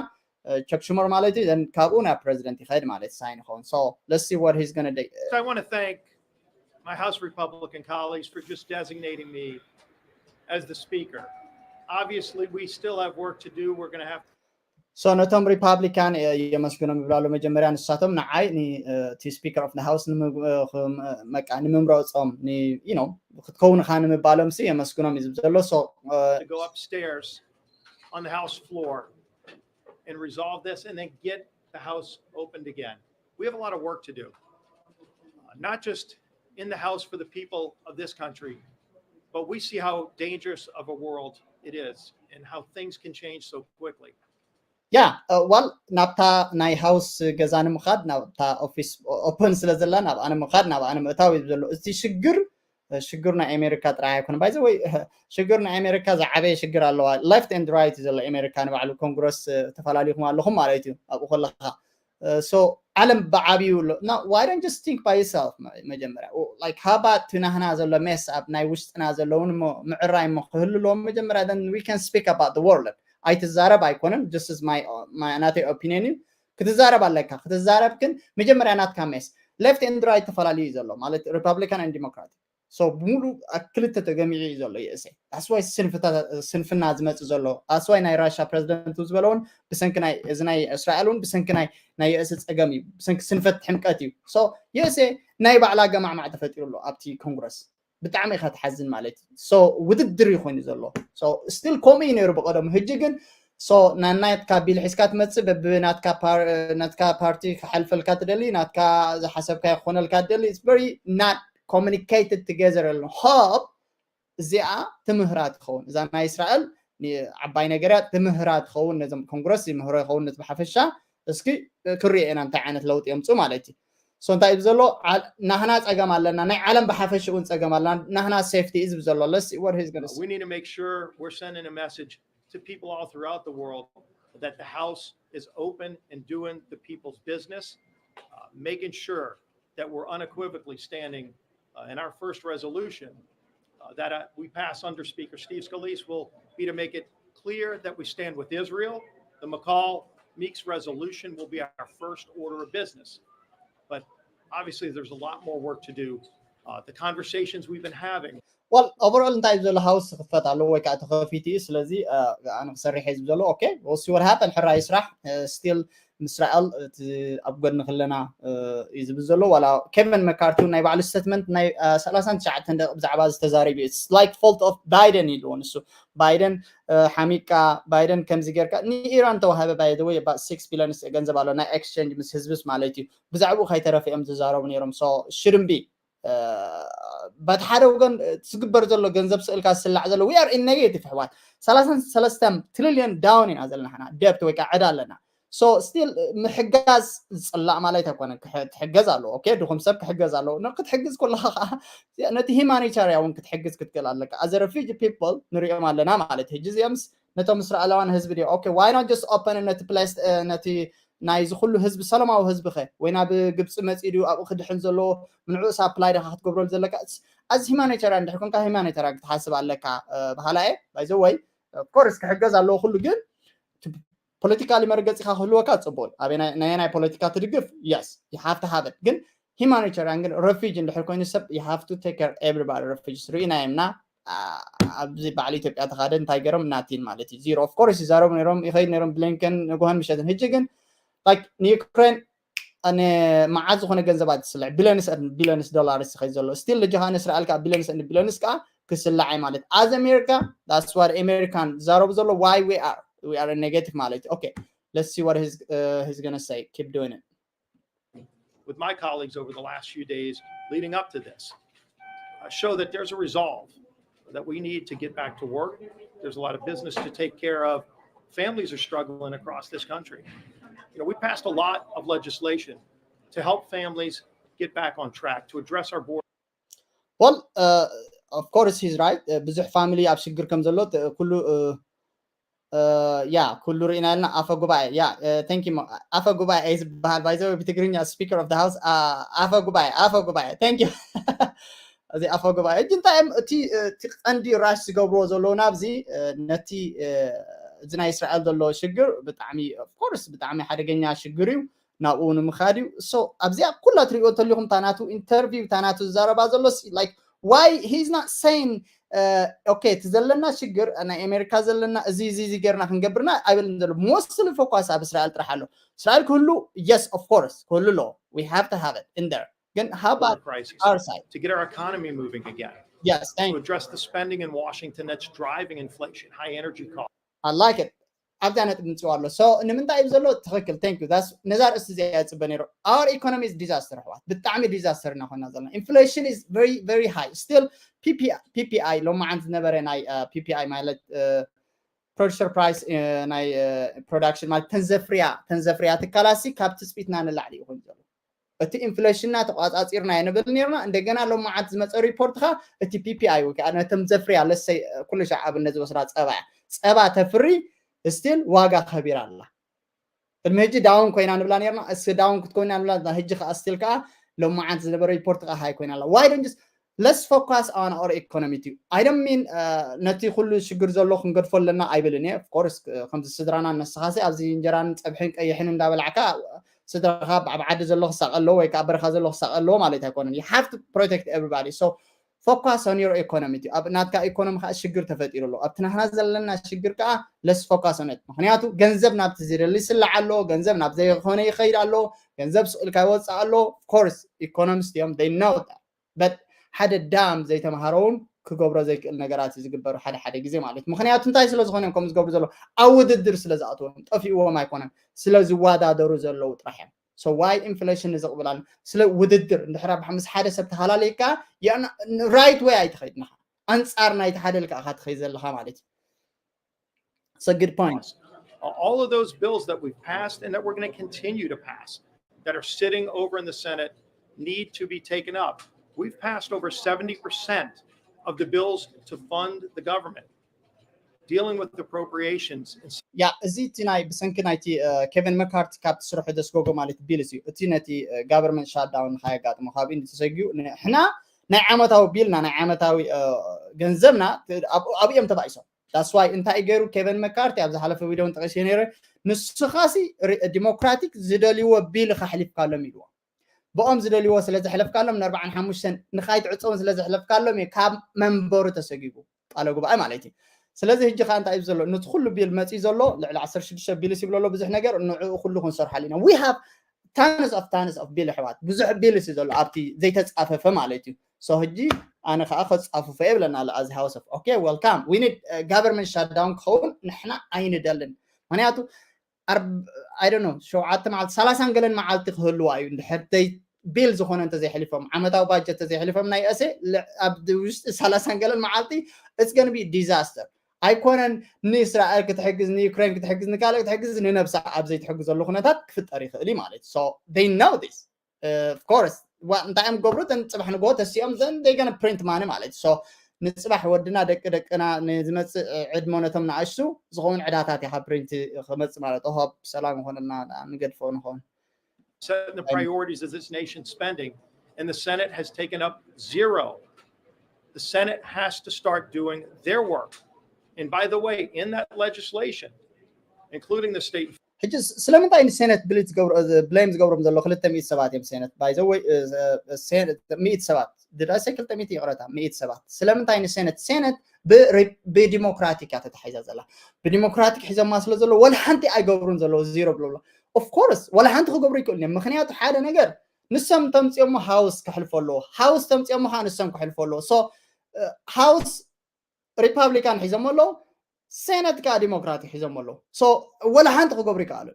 ቸክ ሹመር ማለት እዩ። Then ካብኡ ናብ ፕሬዚደንት ይኸድ ማለት ሳይን ይኸውን። So let's see what he's gonna do። I want to thank my House Republican colleagues for just designating me as the speaker. Obviously, we still have work to do. We're going to have So ነቶም ሪፓብሊካን የመስግኖም ይብላሉ። መጀመርያ ንሳቶም ንዓይ እቲ Speaker of the House ንምምረፆም ክትከውን ኻ ንምባሎም ሲ የመስግኖም እዩ ዝብል ዘሎ። to go upstairs on the House floor and resolve this and then get the House opened again. We have a lot of work to do. Uh, not just in the House for the people of this country, but we see how dangerous of a world it is and how things can change so quickly. ያ ዋል ናብታ ናይ ሃውስ ገዛ ንምኻድ ናብታ ኦፊስ ኦፐን ስለ ዘላ ናብ ኣነ ምኻድ ናብ ኣነ ምእታው እዩ ዘሎ። እቲ ሽግር ሽግር ናይ ኣሜሪካ ጥራይ ኣይኮነ ባይዘ ወይ ሽግር ናይ ኣሜሪካ ዝዓበየ ሽግር ኣለዋ left and right ዘሎ ኣሜሪካ ንባዕሉ ኮንግረስ ተፈላለዩኹም ኣለኹም ማለት እዩ ኣብኡ ከለካ so ዓለም ብዓብዩ ኣሎ why don't just think by yourself መጀመርያ like how about ናህና ዘሎ mess up ናይ ውሽጥና ዘለውን ምዕራይ ሞ ክህሉ ኣለዎ መጀመርያ then we can speak about the world ኣይትዛረብ ኣይኮነን this is my ናተይ opinion እዩ ክትዛረብ ኣለካ ክትዛረብ ግን መጀመርያ ናትካ mess left and right ተፈላለዩ እዩ ዘሎ ማለት republican and democratic so ብሙሉ ክልተ ተገሚዑ እዩ ዘሎ USA that's why ስንፍና ዝመፅእ ዘሎ that's why ናይ ራሻ ፕረዚደንት ዝበለውን ብሰንኪ ናይ እዚ ናይ እስራኤል እውን ብሰንኪ ናይ ናይ የእሲ ፀገም እዩ ብሰንኪ ስንፈት ሕምቀት እዩ so የእሲ ናይ ባዕላ ገማዕማዕ ተፈጢሩ ኣሎ ኣብቲ ኮንግረስ ብጣዕሚ ኢካ ትሓዝን ማለት እዩ so ውድድር እዩ ኮይኑ ዘሎ so still ከምኡ እዩ ነይሩ ብቀደሙ ህጂ ግን so ናናትካ ቢል ሒዝካ ትመፅእ በብናትካ ናትካ ፓርቲ ክሓልፈልካ ትደሊ ናትካ ዝሓሰብካ ክኾነልካ ትደሊ it's very not communicated together ኣሎ hope እዚኣ ትምህራ ትኸውን እዛ ናይ እስራኤል ዓባይ ነገር እያ ትምህራ ትኸውን ነዞም ኮንግረስ ይምህሮ ይኸውን ነቲ ብሓፈሻ እስኪ ክሪኦ ኢና እንታይ ዓይነት ለውጢ የምፁ ማለት እዩ so እንታይ እዩ ዘሎ ናህና ፀገም ኣለና ናይ ዓለም ብሓፈሽኡ እውን ፀገም ኣለና ናህና safety እዩ ዝብል ዘሎ let's see what he's going to We need to make sure we're sending a message to people all throughout the world that the House is open and doing the people's business, uh, making sure that we're unequivocally standing uh, in our first resolution uh, that uh, we pass under Speaker Steve Scalise will be to make it clear that we stand with Israel. The McCaul Meeks resolution will be our first order of business. But obviously, there's a lot more work to do. Uh, the conversations we've been having well overall እንታይ ዘሎ ሃውስ ክፈት ኣለዎ ወይ ከዓ ተኸፊት እዩ ስለዚ ኣነ ክሰርሕ እየ ዝብል ዘሎ okay we'll see what happen ሕራይ ስራሕ still ምስራኤል እቲ ኣብ ጎድኒ ክለና እዩ ዝብል ዘሎ ዋላ ኬቨን መካርቲ ናይ ባዕሉ statement ናይ ሰላሳን ትሽዓተን ደቂ ብዛዕባ ዝተዛረብ እዩ like fault of Biden ኢልዎ ንሱ ባይደን ሓሚቃ ባይደን ከምዚ ጌርካ ንኢራን ተዋሃበ by the way about six billion ገንዘብ ኣሎ ናይ exchange ምስ ህዝብስ ማለት እዩ ብዛዕባኡ ከይተረፈ እዮም ዝዛረቡ ነይሮም so shouldn't be በቲ ሓደ ወገን ዝግበር ዘሎ ገንዘብ ስእልካ ዝስላዕ ዘሎ we are in negative ኣሕዋት ሰላሳን ሰለስተን ትሪልዮን down ኢና ዘለና ሓና debt ወይ ከዓ ዕዳ ኣለና so still ምሕጋዝ ዝፅላእ ማለት ኣይኮነን ክሕገዝ ኣለዎ okay ድኹም ሰብ ክሕገዝ ኣለዎ ክትሕግዝ ከለካ ከዓ ነቲ humanitarian እውን ክትሕግዝ ክትክእል ኣለካ as refugee people ንሪኦም ኣለና ማለት ሕጂ እዚኦምስ ነቶም እስራኤላውያን ህዝቢ ድዮ okay why not just open ነቲ place ነቲ ናይዚ ኩሉ ህዝቢ ሰላማዊ ህዝቢ ከ ወይ ናብ ግብፂ መፂኡ ድዩ ኣብኡ ክድሕን ዘለዎ ንዕኡስ apply ዲኻ ክትገብረሉ ዘለካ as humanitarian ድሕር ኮንካ humanitarian ክትሓስብ ኣለካ በሃላ እየ by the way of course ክሕገዝ ኣለዎ ኩሉ ግን politically መርገፂካ ክህልወካ ፅቡቅ እዩ ኣበይ ናይ ናይ ፖለቲካ ትድግፍ yes you have to have it ግን humanitarian ግን refugee እንድሕር ኮይኑ ሰብ you have to take care everybody refugees ርኢና የምና ኣብዚ በዓል ኢትዮጵያ ተኻደ እንታይ ገይሮም ናቲን ማለት እዩ zero of course ይዛረቡ ነይሮም ይኸይድ ነይሮም ብሊንከን ንጉሆን ምሸትን ሕጂ ግን like ንዩክሬን መዓት ዝኾነ ገንዘባት ትስልዕ billions billions dollars ይኸይድ ዘሎ still ልጅኻ ንእስራኤል ከዓ billions billions ከዓ ክስላዕ ማለት as America that's what American ዝዛረቡ ዘሎ why we are we are negative ማለት okay let's see what he's, uh, he's gonna say keep doing it with my colleagues over the last few days leading up to this uh, show that there's a resolve that we need to get back to work. There's a lot of business to take care of. Families are struggling across this country. You know, we passed a lot of legislation to help families get back on track to address our border. Well, uh, of course he's right. ብዙሕ family ኣብ ሽግር ከም ዘሎ ኩሉ ያ ኩሉ ርኢና ልና ኣፈ ጉባኤ ያ thank you ኣፈ ጉባኤ ዝበሃል by the way ብትግርኛ speaker of the house ኣፈ ጉባኤ ኣፈ ጉባኤ thank you እዚ ኣፈ ጉባኤ ሕጂ እንታይ እዮም እቲ እቲ ቀንዲ rush ዝገብርዎ ዘለዉ ናብዚ ነቲ እዚ ናይ እስራኤል ዘለዎ ሽግር ብጣዕሚ of course ብጣዕሚ ሓደገኛ ሽግር እዩ ናብኡ ንምኻድ እዩ so ኣብዚኣ ኩላ ትሪእዎ ተሊኹም ታናቱ interview ታናቱ ዝዛረባ ዘሎ like why he's not saying okay እቲ ዘለና ሽግር ናይ ኣሜሪካ ዘለና እዚ እዚ እዚ ጌርና ክንገብርና ኣይበልን ዘሎ mostly focus ኣብ እስራኤል ጥራሕ ኣሎ እስራኤል ክህሉ yes of course ክህሉ ኣለዎ we have to have it in there ግን how about our side to get our economy moving again yes thank to address the spending in Washington that's driving inflation high energy costs I like it ኣብዛ ነጥብ ምፅዋ ኣሎ so ንምንታይ እዩ ዘሎ ትኽክል thank you ነዛ ርእሲ እዚኣ ይፅበ ነይሩ our economy is disaster ኣሕዋት ብጣዕሚ disaster እናኾና ዘለና inflation is very very high still PPI ሎማዓንቲ ዝነበረ ናይ PPI ማለት producer price ናይ production ማለት ተንዘፍርያ ተንዘፍርያ ትካላሲ ካብ ትፅቢትና ንላዕሊ ይኾን ዘሎ እቲ ኢንፍሌሽንና ተቋፃፂርና የንብል ነርና። እንደገና ሎም መዓት ዝመፀ ሪፖርት ካ እቲ ፒፒኣይ ወይ ከዓ ነቶም ዘፍርያ ለሰይ ኩሉ ሻዕ ኣብነት ዝወስዳ ፀባ እያ። ፀባ ተፍሪ ስቲል ዋጋ ከቢራ ኣላ። ቅድሚ ሕጂ ዳውን ኮይና ንብላ ነርና፣ እስ ዳውን ክትኮይና ንብላ፣ ህጂ ከዓ ስቲል ከዓ ሎም መዓት ዝነበረ ሪፖርት ከዓ ሃይ ኮይና ኣላ። Why don't just let's focus on our economy too. I don't mean ነቲ ኩሉ ሽግር ዘሎ ክንገድፎ ኣለና ኣይብልን እየ። Of course ከምዚ ስድራና ነስኻሲ ኣብዚ እንጀራን ፀብሕን ቀይሕን እንዳበላዕካ ስድራኻ ኣብ ዓዲ ዘሎ ክሳቀ ኣለዎ ወይ ከዓ በረኻ ዘሎ ክሳቀ ኣለዎ ማለት ኣይኮነን። You have to protect everybody. So focus on your economy too. ኣብ ናትካ ኢኮኖሚ ከዓ ሽግር ተፈጢሩ ኣሎ። ኣብቲ ናህና ዘለና ሽግር ከዓ let's focus on it. ምክንያቱ ገንዘብ ናብቲ ዝደሊ ይስላዕ ኣሎ፣ ገንዘብ ናብ ዘይኮነ ይኸይድ ኣሎ፣ ገንዘብ ስቕ ኢልካ ይወፅእ ኣሎ። Of course economists እዮም፣ they know that. But ሓደ ዳም ዘይተምሃረ እውን ክገብሮ ዘይክእል ነገራት እዩ ዝግበሩ ሓደ ሓደ ግዜ ማለት። ምክንያቱ እንታይ ስለ ዝኾነ እዮም ከምኡ ዝገብሩ ዘለዉ? ኣብ ውድድር ስለ ዝኣትዎም፣ ጠፊእዎም ኣይኮነን፣ ስለ ዝወዳደሩ ዘለዉ ጥራሕ እዮም። So why ኢንፍሌሽን ዝቕብል ኣሎ? ስለ ውድድር። እንድሕር ኣብ ምስ ሓደ ሰብ ተሃላለይካ right way ኣይትኸይድን ኢኻ፣ ኣንፃር ናይቲ ሓደ ልካ ኢኻ ትኸይድ ዘለኻ ማለት እዩ። It's a good point. All of those bills that we've passed and that we're going to continue to pass that are sitting over in the Senate need to be taken up. We've passed over seventy percent of the bills to fund the government, dealing with appropriations. ያ እዚ እቲ ናይ ብሰንኪ ናይቲ ኬቨን መካርቲ ካብ ትስርሑ ዘስጎጎ ማለት ቢልስ እዩ። እቲ ነቲ ጋቨርንመንት ሻትዳውን ንካየጋጥሞ ካብ ኢንዲ ተሰጊኡ ንሕና ናይ ዓመታዊ ቢልና ናይ ዓመታዊ ገንዘብና ኣብኡ እዮም ተባኢሶም። That's why እንታይ ገይሩ ኬቨን መካርቲ ኣብ ዝሓለፈ ቪድዮ ጠቂሰ ነይረ። ንስኻሲ ዲሞክራቲክ ዝደልይዎ ቢል ካሕሊፍካሎም ኢልዎ። ብኦም ዝደልይዎ ስለ ዘሕለፍካሎም ንኣርባዓን ሓሙሽተን ንኻይትዕፀውን ስለ ዘሕለፍካሎም እዩ ካብ መንበሩ ተሰጊጉ ቃለ ጉባኤ ማለት እዩ። ስለዚ ሕጂ ከዓ እንታይ እዩ ዘሎ? ነቲ ኩሉ ቢል መፅዩ ዘሎ ልዕሊ ዓሰርተ ሽዱሽተ ቢልስ ይብሎ ኣሎ ብዙሕ ነገር ንዕኡ ኩሉ ክንሰርሓሉ ኢና። We have tons of tons of ቢል ኣሕዋት፣ ብዙሕ ቢልስ እዩ ዘሎ ኣብቲ ዘይተፃፈፈ ማለት እዩ። So ሕጂ ኣነ ከዓ ከፃፍፎ እየ ብለና ኣሎ ኣዚ ሃውስ ኦፍ okay welcome we need government shutdown ክኸውን ንሕና ኣይንደልን። ምክንያቱ I don't know ሸውዓተ መዓልቲ ሰላሳን ገለን መዓልቲ ክህልዋ እዩ እንድሕር ቢል ዝኾነ እንተዘይሕሊፎም ዓመታዊ ባጀት እንተዘይሕሊፎም ናይ እሴ ኣብ ውሽጢ ሰላሳን ገለን መዓልቲ it's gonna be disaster። ኣይኮነን ንእስራኤል ክትሕግዝ ንዩክሬን ክትሕግዝ ንካልእ ክትሕግዝ ንነብሳ ኣብ ዘይትሕግዘሉ ኩነታት ክፍጠር ይኽእል እዩ ማለት እዩ። So they know this. Of course እንታይ እዮም ገብሩ? እተን ፅባሕ ንግሆ ተሲኦም then they gonna print money ማለት እዩ። So ንፅባሕ ወድና ደቂ ደቅና ንዝመፅእ ዕድሞ ነቶም ንኣሽቱ ዝኸውን ዕዳታት ኢኻ ፕሪንት ክመፅእ ማለት ኦሆ ሰላም ይኾነልና ንገድፎ ንኸውን Setting the priorities of this nation's spending, and the Senate has taken up zero. The Senate has to start doing their work. And by the way, in that legislation, including the state ሕጂ ስለምንታይ ንሴነት ብሊት ብሌም ዝገብሮም ዘሎ ክልተ ሚእቲ ሰባት እዮም ሴነት ባይዘወይ ሚእቲ ሰባት ድዳሰ ክልተ ሚእቲ ይቕረታ ሚእቲ ሰባት ስለምንታይ ንሴነት ሴነት ብዲሞክራቲክ እያ ተታሒዛ ዘላ ብዲሞክራቲክ ሒዞማ ስለ ዘሎ ወላ ሓንቲ ኣይገብሩን ዘለዎ ዚሮ ብሎ of course ወላ ሓንቲ ክገብሩ ይክእሉ እዮም ምክንያቱ ሓደ ነገር ንሶም ተምፅኦሞ ሃውስ ክሕልፎ ኣለዎ ሃውስ ተምፅኦሞ ከዓ ንሶም ክሕልፎ ኣለዎ so ሃውስ ሪፓብሊካን ሒዞም ኣለዉ ሴነት ከዓ ዲሞክራቲክ ሒዞም ኣለዉ so ወላ ሓንቲ ክገብሩ ይከኣሉ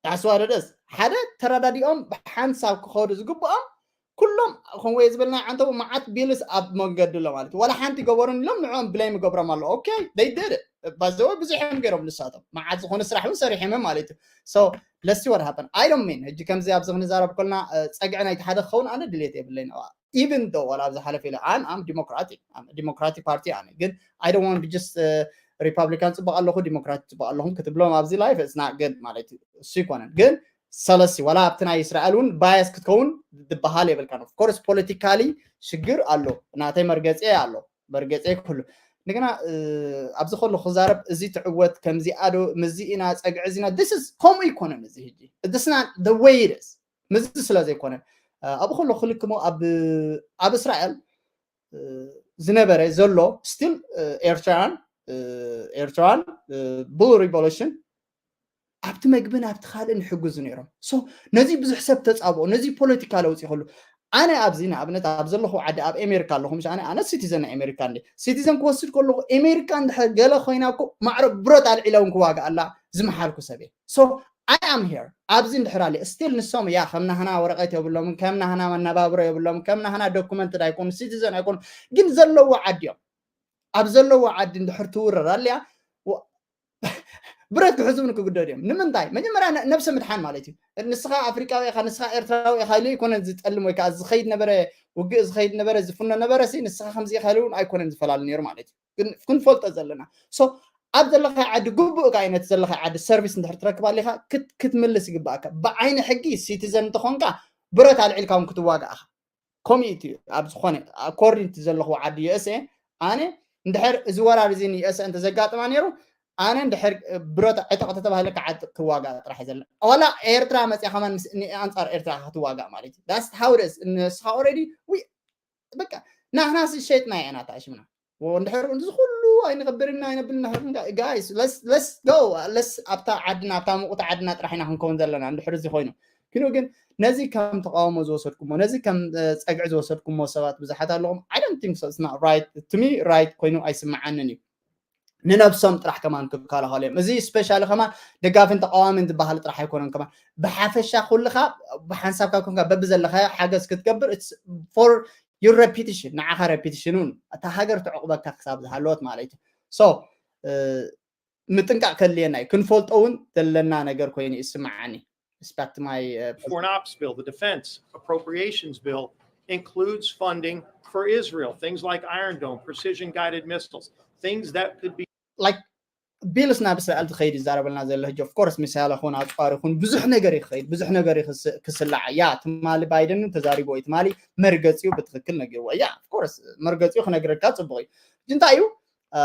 that's what it is ሓደ ተረዳዲኦም ብሓንሳብ ክኸዱ ዝግብኦም ኩሎም ከምወየ ዝበልና ዓንተቡ መዓት ቢልስ ኣብ መንገዲ ኣሎ ማለት እዩ። ዋላ ሓንቲ ገበሩን ኢሎም ንዕኦም ብሌም ይገብሮም ኣሎ okay they did it ባዘወ ብዙሕ እዮም ገይሮም ንሳቶም መዓት ዝኾነ ስራሕ እውን ሰሪሖም ማለት እዩ so let's see what happen I don't mean ሕጂ ከምዚ ኣብዚ ክንዛረብ ከልና ፀግዒ ናይቲ ሓደ ክኸውን ኣነ ድሌት የብለይን even though ዋላ ኣብ ዝሓለፈ ኢለ I'm I'm democratic I'm democratic party ኣነ ግን I don't want to just ሪፓብሊካን ፅቡቅ ኣለኹ ዲሞክራቲክ ፅቡቅ ኣለኹም ክትብሎም ኣብዚ life it's not good ማለት እዩ እሱ ይኮነን ግን ሰለሲ ዋላ ኣብቲ ናይ እስራኤል እውን bias ክትከውን ዝበሃል የብልካን of course politically ሽግር ኣሎ ናተይ መርገፂ ኣሎ መርገፂ ክህሉ እንደገና ኣብዚ ከሎ ክዛረብ እዚ ትዕወት ከምዚኣ ዶ ምዚ ኢና ፀግዒ እዚና this is ከምኡ ይኮነን እዚ ሕጂ it's not the way it is ምዚ ስለ ዘይኮነ ኣብኡ ከሎ ክልክሞ ኣብ እስራኤል ዝነበረ ዘሎ still ኤርትራን ኤርትራን blue revolution ኣብቲ መግብን ኣብቲ ካልእን ይሕግዙ ነይሮም so ነዚ ብዙሕ ሰብ ተፃብኦ ነዚ ፖለቲካ ለውፂ ከሉ ኣነ ኣብዚ ንኣብነት ኣብ ዘለኹ ዓዲ ኣብ ኣሜሪካ ኣለኹ ምሽ ኣነ ኣነ ሲቲዘን ናይ ኣሜሪካ እንደ ሲቲዘን ክወስድ ከለኹ ኣሜሪካ እንድሕር ገለ ኮይና እኮ ማዕረ ብረት ኣልዒለ እውን ክዋግኣላ ዝመሓልኩ ሰብ እየ so I am here ኣብዚ እንድሕር ኣለ still ንሶም እያ ከም ናህና ወረቀት የብሎምን ከም ናህና መነባብሮ የብሎም ከም ናህና ዶኩመንት ኣይኮኑ ሲቲዘን ኣይኮኑ ግን ዘለዎ ዓዲ እዮም ኣብ ዘለዎ ዓዲ እንድሕር ትውረር ኣልያ ብረት ክሕዙ እውን ክግደዱ እዮም። ንምንታይ? መጀመርያ ነ-፣ ነብሰ ምድሓን ማለት እዩ። ንስኻ ኣፍሪቃዊ ኢኻ፣ ንስኻ ኤርትራዊ ኢኻ ኢሉ ኣይኮነን ዝጠልም ወይ ከዓ ዝኸይድ ነበረ፣ ውግእ ዝኸይድ ነበረ፣ ዝፍኖ ነበረ ሲ፣ ንስኻ ከምዚ ኢኻ ኢሉ እውን ኣይኮነን ዝፈላለ ነይሩ ማለት እዩ። ግን ክንፈልጦ ዘለና። ሶ ኣብ ዘለኻ ዓዲ ግቡእ ከዓ ነቲ ዘለኻ ዓዲ ሰርቪስ እንድሕር ትረክብ ኣሊኻ ክት-፣ ክትምልስ ይግባእካ። ብዓይኒ ሕጊ ሲቲዘን እንተኾንካ ብረት ኣልዒልካ እውን ክትዋጋእኻ። ኮሚት እዩ ኣብ ዝኾነ ኣኮርዲንግ ዘለኹ ዓዲ ዩ ኤስ ኤ። ኣነ እንድሕር እዚ ወራር እዚ ን ዩ ኤስ ኤ እንተዘጋጥማ ነይሩ፣ ኣነ እንድሕር ብረት ዕጠቕ ተተባሂለ ክዓጥቕ ክዋጋእ ጥራሕ ዘለ። ዋላ ኤርትራ መፅያ ከማን ምስ ን-፣ ኣንፃር ኤርትራ ክትዋጋእ ማለት እዩ። ዳስ ሃው ደስ ንስኻ ኦልሬዲ ዊ-፣ በቃ ናህናስ ሸጥና ኢና ታሽምና። ወ-፣ እንድሕር እዚ ኩሉ ኣይንገብርና ኣይነብልና ጋይስ፣ ለስ ለስ ጎ ለስ ኣብታ ዓድና ኣብታ ምቁት ዓድና ጥራሕ ኢና ክንከውን ዘለና እንድሕር እዚ ኮይኑ። ክኑ ግን ነዚ ከም ተቃውሞ ዝወሰድኩሞ፣ ነዚ ከም እ፣ ጸግዒ ዝወሰድኩሞ ሰባት ብዙሓት ኣለኹም። I don't think so, it's not right to me, right ኮይኑ ኣይስምዓንን እዩ። ንነብሶም ጥራሕ ከማን ክከላኸሉ እዮም። እዚ ስፔሻሊ ከማን ደጋፊን ተቃዋሚን ዝበሃል ጥራሕ ኣይኮነን። ከማን ብሓፈሻ ኩልኻ ብሓንሳብካ ኮንካ በብዘለኻዮ ሓገዝ ክትገብር it's for your reputation፣ ንዓኻ ሬፒቲሽን እውን እታ ሃገር ትዕቁበካ ክሳብ ዝሃለወት ማለት እዩ። ሶ እ፣ ምጥንቃቕ ከድልየና እዩ። ክንፈልጦ እውን ዘለና ነገር ኮይኑ ይስምዓኒ። Respect my uh, Foreign Ops Bill, the Defense Appropriations Bill, includes funding for Israel, things like Iron Dome, precision guided missiles, things that could be like ቢልስ ናብ እስራኤል ዝኸይድ ይዛረበልና ዘሎ ሕጂ። Of course ሚሳይል ይኹን ኣፅዋር ይኹን ብዙሕ ነገር ይኸይድ፣ ብዙሕ ነገር እዩ ክስ-፣ ክስላዕ። ያ ትማሊ ባይደን ተዛሪቦ እዩ። ትማሊ መርገፂኡ ብትክክል ነጊርዎ። ያ of course መርገፂኡ ክነግረካ ፅቡቅ እዩ። ሕጂ እንታይ እዩ እ፣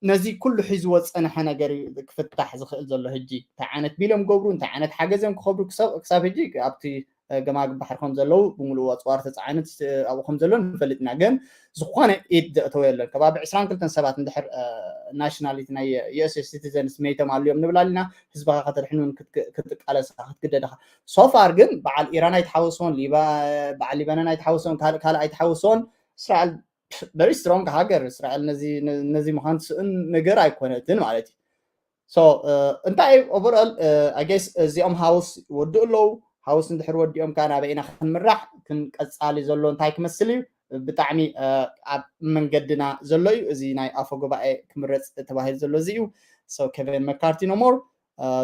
ነዚ ኩሉ ሒዝዎ ዝፀንሐ ነገር እዩ ክፍታሕ ዝኽእል ዘሎ። ሕጂ እንታይ ዓይነት ቢሎም ገብሩ፣ እንታይ ዓይነት ሓገዝ እዮም ክኸብሩ ክሳብ፣ ክሳብ ሕጂ ኣብቲ እ፣ ገማግብ ባሕሪ ከም ዘለዉ ብምሉእ ኣፅዋር ተፃዒኑ እ፣ ኣብኡ ከም ዘሎ ንፈልጥ ኢና። ግን ዝኾነ ኢድ ዘእተወ የለን። ከባቢ ዕስራን ክልተን ሰባት እንድሕር እ፣ ናሽናሊቲ ናይ ዩ ኤስ ኤ ሲቲዘንስ መይቶም ኣለዮም ንብል ኣለና። ህዝብኻ ከተድሕን እውን ክትክ-፣ ክትቃለስ ኢኻ፣ ክትግደድ ኢኻ። ሶፋር ግን በዓል ኢራን ኣይተሓወስዎን፣ ሊባ-፣ በዓል ሊባኖን ኣይተሓወስዎን፣ ካልእ፣ ካልእ ኣይተሓወስዎን። እስራኤል very strong ሃገር እስራኤል ነዚ፣ ነዚ ምዃን ትስእን ነገር ኣይኮነትን ማለት እዩ። ሶ እ፣ እንታይ ኦቨርኦል ኣይ ጌስ እዚኦም ሃውስ ይወድኡ ኣለዉ። ሃውስ እንድሕር ወዲኦም ከዓ ናበይ ኢና ክንምራሕ፣ ክንቀፃሊ ዘሎ እንታይ ክመስል እዩ፣ ብጣዕሚ እ፣ ኣብ መንገድና ዘሎ እዩ። እዚ ናይ ኣፈ ጉባኤ ክምረፅ ተባሂሉ ዘሎ እዚ እዩ። ሶ ኬቨን መካርቲ ኖ ሞር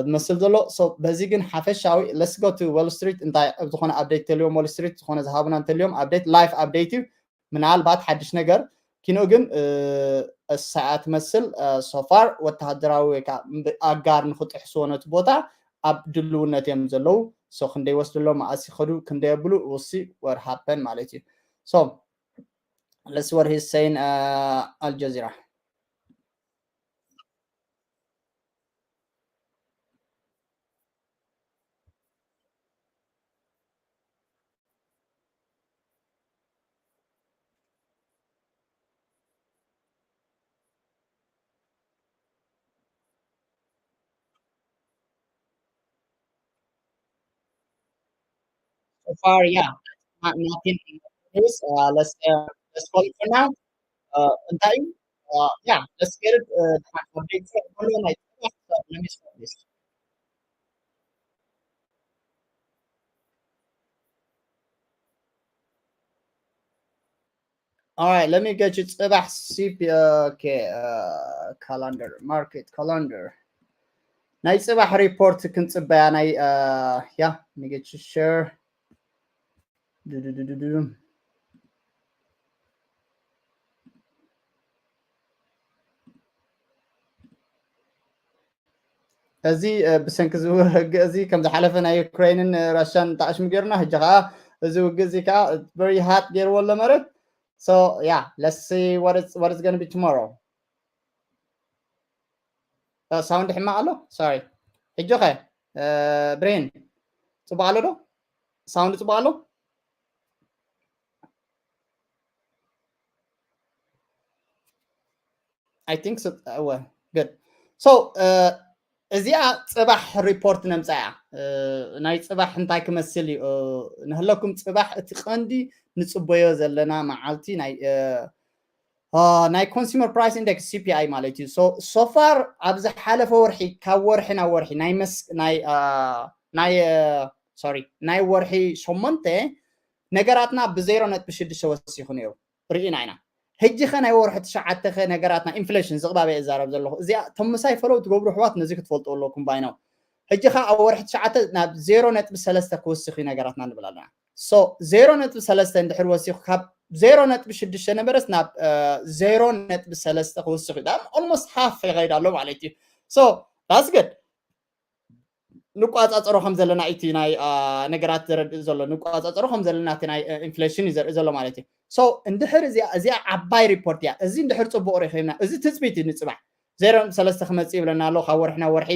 ዝመስል ዘሎ። ሶ በዚ ግን ሓፈሻዊ let's go to Wall Street፣ እንታይ ዝኾነ ኣፕዴት እንተልዮም፣ Wall Street ዝኾነ ዝሃቡና እንተልዮም ኣፕዴት፣ ላይፍ ኣፕዴት እዩ። ምናልባት ሓድሽ ነገር ኪኖ ግን እ፣ እሳ እያ ትመስል። እ፣ ሶፋር ወተሃደራዊ ወይ ከዓ ብ-፣ ኣጋር ንክጥሕስዎ ነቲ ቦታ ኣብ ድልውነት እዮም ዘለዉ። ሶ ክንደይ ወስድሎም፣ መኣስ ይኸዱ፣ ክንደይ የብሉ፣ we'll see what happen ማለት እዩ። ሶ let's what he's saying, uh, ኣልጀዚራ። So far, yeah, not, nothing is, uh, let's, uh, let's call it for now. Uh, እንታይ እዩ? Uh, yeah, let's get it, uh, update from online. Let me start this. All right, let me get you ፅባሕ C P, okay, uh, calendar, market calendar. ናይ ፅባሕ ሪፖርት ክንፅበያ ናይ፣ uh, yeah, let me get you share. ዱ፣ ዱ፣ ዱ፣ ዱ፣ ዱ። እዚ፣ እ፣ ብሰንኪ እዚ ውግእ እዚ ከም ዝሓለፈ ናይ ዩክሬንን ራሽያን ጣዕሽም ጌርና፣ ሕጂ ከዓ እዚ ውግእ እዚ ከዓ very hot ጌርዎ ኣሎ መሬት። So yeah, let's see what is, what is gonna be tomorrow. እ፣ ሳውንድ ሕማቕ ኣሎ? ሶሪ። ሕጂ ኸ፣ እ፣ ብሬን፣ ጽቡቕ ኣሎ ዶ? ሳውንድ ጽቡቕ ኣሎ? I think so. እወ፣ good. So, እ፣ እዚኣ ጽባሕ ሪፖርት ነምጻ እያ። እ፣ ናይ ጽባሕ እንታይ ክመስል እዩ? እ፣ ንህለኩም ጽባሕ እቲ ቀንዲ ንጽበዮ ዘለና መዓልቲ ናይ፣ እ፣ እ፣ ናይ ኮንሱመር ፕራይስ ኢንደክስ፣ C P I ማለት እዩ። So, so far ኣብ ዝሓለፈ ወርሒ፣ ካብ ወርሒ ናብ ወርሒ፣ ናይ መስ-፣ ናይ፣ እ፣ ናይ፣ እ፣ ሶሪ፣ ናይ ወርሒ ሸሞንተ ነገራትና ብዜሮ ነጥቢ ሽዱሽተ ወሲኹ ነይሩ። ርኢና ኢና። ሕጂ ኸ ናይ ወርሒ ትሽዓተ ኸ ነገራትና ኢንፍሌሽን ዝቕባበ እዛረብ ዘለኹ እዚኣ ተምሳይ ፈለው ትገብሩ ኣሕዋት ነዚ ክትፈልጡ ኣለኩም ባይናው። ሕጂ ኸ ኣብ ወርሒ ትሽዓተ ናብ ዜሮ ነጥቢ ሰለስተ ክውስኽ እዩ ነገራትና ንብል ኣለና። ዜሮ ነጥቢ ሰለስተ እንድሕር ወሲኹ ካብ ዜሮ ነጥቢ ሽዱሽተ ነበረስ ናብ ዜሮ ነጥቢ ሰለስተ ክውስኽ እዩ። ኦልሞስት ሃፍ ይኸይድ ኣሎ ማለት እዩ። ዳስ ግድ ንቋፃፀሮ ከም ዘለና እቲ ናይ ነገራት ዘረድእ ዘሎ ንቋፃፀሮ ከም ዘለና እቲ ናይ ኢንፍሌሽን እዩ ዘርኢ ዘሎ ማለት እዩ። እንድሕር እዚኣ ዓባይ ሪፖርት እያ። እዚ እንድሕር ፅቡቅ ረኪብና እዚ ትፅቢት እዩ ንፅባሕ ዜሮ ሰለስተ ክመፅእ ይብለና ኣሎ ካብ ወርሒ ናብ ወርሒ።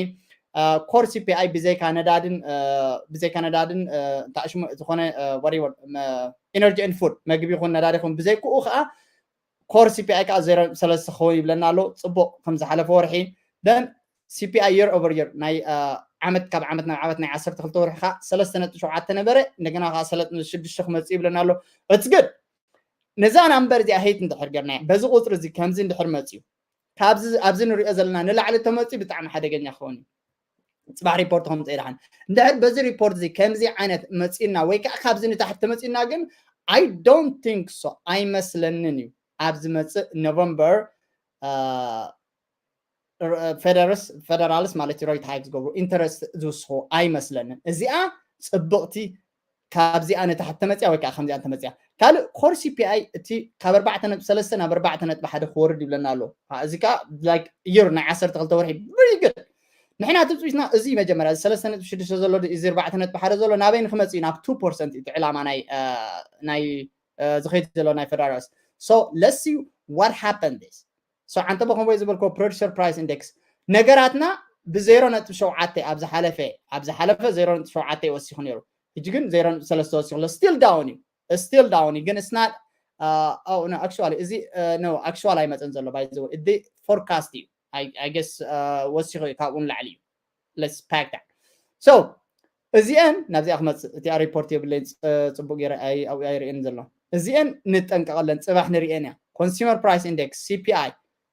ኮር ሲፒኣይ ብዘይካ ነዳድን ብዘይካ ነዳድን ታሽሙ ዝኾነ ኢነርጂ ን ፉድ መግቢ ይኹን ነዳዲ ይኹን ብዘይክኡ ከዓ ኮር ሲፒኣይ ከዓ ዜሮ ሰለስተ ክኸውን ይብለና ኣሎ። ፅቡቅ ከም ዝሓለፈ ወርሒ ደን ሲፒኣይ የር ኦቨር የር ናይ ዓመት ካብ ዓመት ናብ ዓመት ናይ ዓሰርተ ክልተ ወርሒ ከዓ ሰለስተ ነጥቢ ሸውዓተ ነበረ። እንደገና ከዓ ሰለስተ ነጥቢ ሽዱሽተ ክመፅእ ይብለና ኣሎ። እትግድ ነዛ ናምበር እዚኣ ሄት እንድሕር ገርና በዚ ቁፅሪ እዚ ከምዚ እንድሕር መፅዩ ኣብዚ ንሪኦ ዘለና ንላዕሊ ተመፅዩ ብጣዕሚ ሓደገኛ ክኸውን እዩ። ፅባሕ ሪፖርት ከም ፀይድሓን እንድሕር በዚ ሪፖርት እዚ ከምዚ ዓይነት መፂና ወይ ከዓ ካብዚ ንታሕቲ ተመፂና ግን I don't think so ኣይመስለንን እዩ። ኣብ ዝመፅእ ኖቨምበር ፌደራልስ ማለት ሮይት ሃይክ ዝገብሩ ኢንተረስት ዝውስኹ ኣይመስለንን። እዚኣ ፅብቕቲ ካብዚኣ ንታሕቲ ተመፅያ ወይ ከዓ ከምዚኣ ተመፅያ ካልእ ኮር ሲፒኣይ እቲ ካብ ኣርባዕተ ነጥቢ ሰለስተ ናብ ኣርባዕተ ነጥቢ ሓደ ክወርድ ይብለና ኣሎ። እዚ ከዓ ዩር ናይ ዓሰርተ ክልተ ወርሒ ብሪግድ ንሕና ትፅቢትና እዚ መጀመርያ እዚ ሰለስተ ነጥቢ ሽዱሽተ ዘሎ እዚ ኣርባዕተ ነጥቢ ሓደ ዘሎ ናበይ ንክመፅእ ናብ ቱ ፐርሰንት እቲ ዕላማ ናይ ዝኸይድ ዘሎ ናይ ፌደራልስ። So let's see what happened this። So ዓንተ በኸምቦይ ዝበልኮ ፕሮዲሰር ፕራይስ ኢንዴክስ ነገራትና ብዜሮ ነጥቢ ሸውዓተ ኣብ ዝሓለፈ ኣብ ዝሓለፈ ዜሮ ነጥቢ ሸውዓተ ይወሲኹ ነይሩ። ሕጂ ግን ዜሮ ነጥቢ ሰለስተ ወሲኹ ኣሎ። ስቲል ዳውን እዩ ስቲል ዳውን እዩ ግን ስናት ኣክቹዋሊ እዚ ኖ ኣክቹዋል ኣይመፀን ዘሎ ባይ ዘወ እዚ ፎርካስት እዩ። I guess ወሲኹ እዩ ካብኡ ንላዕሊ እዩ። Let's pack that። So እዚአን ናብዚኣ ክመፅእ እቲኣ ሪፖርት የብለይን። ፅቡቅ ገይረ ኣብኡ ኣይርእየን ዘሎ። እዚአን ንጠንቀቀለን ፅባሕ ንርእየን እያ። ኮንሱመር ፕራይስ ኢንዴክስ ሲፒኣይ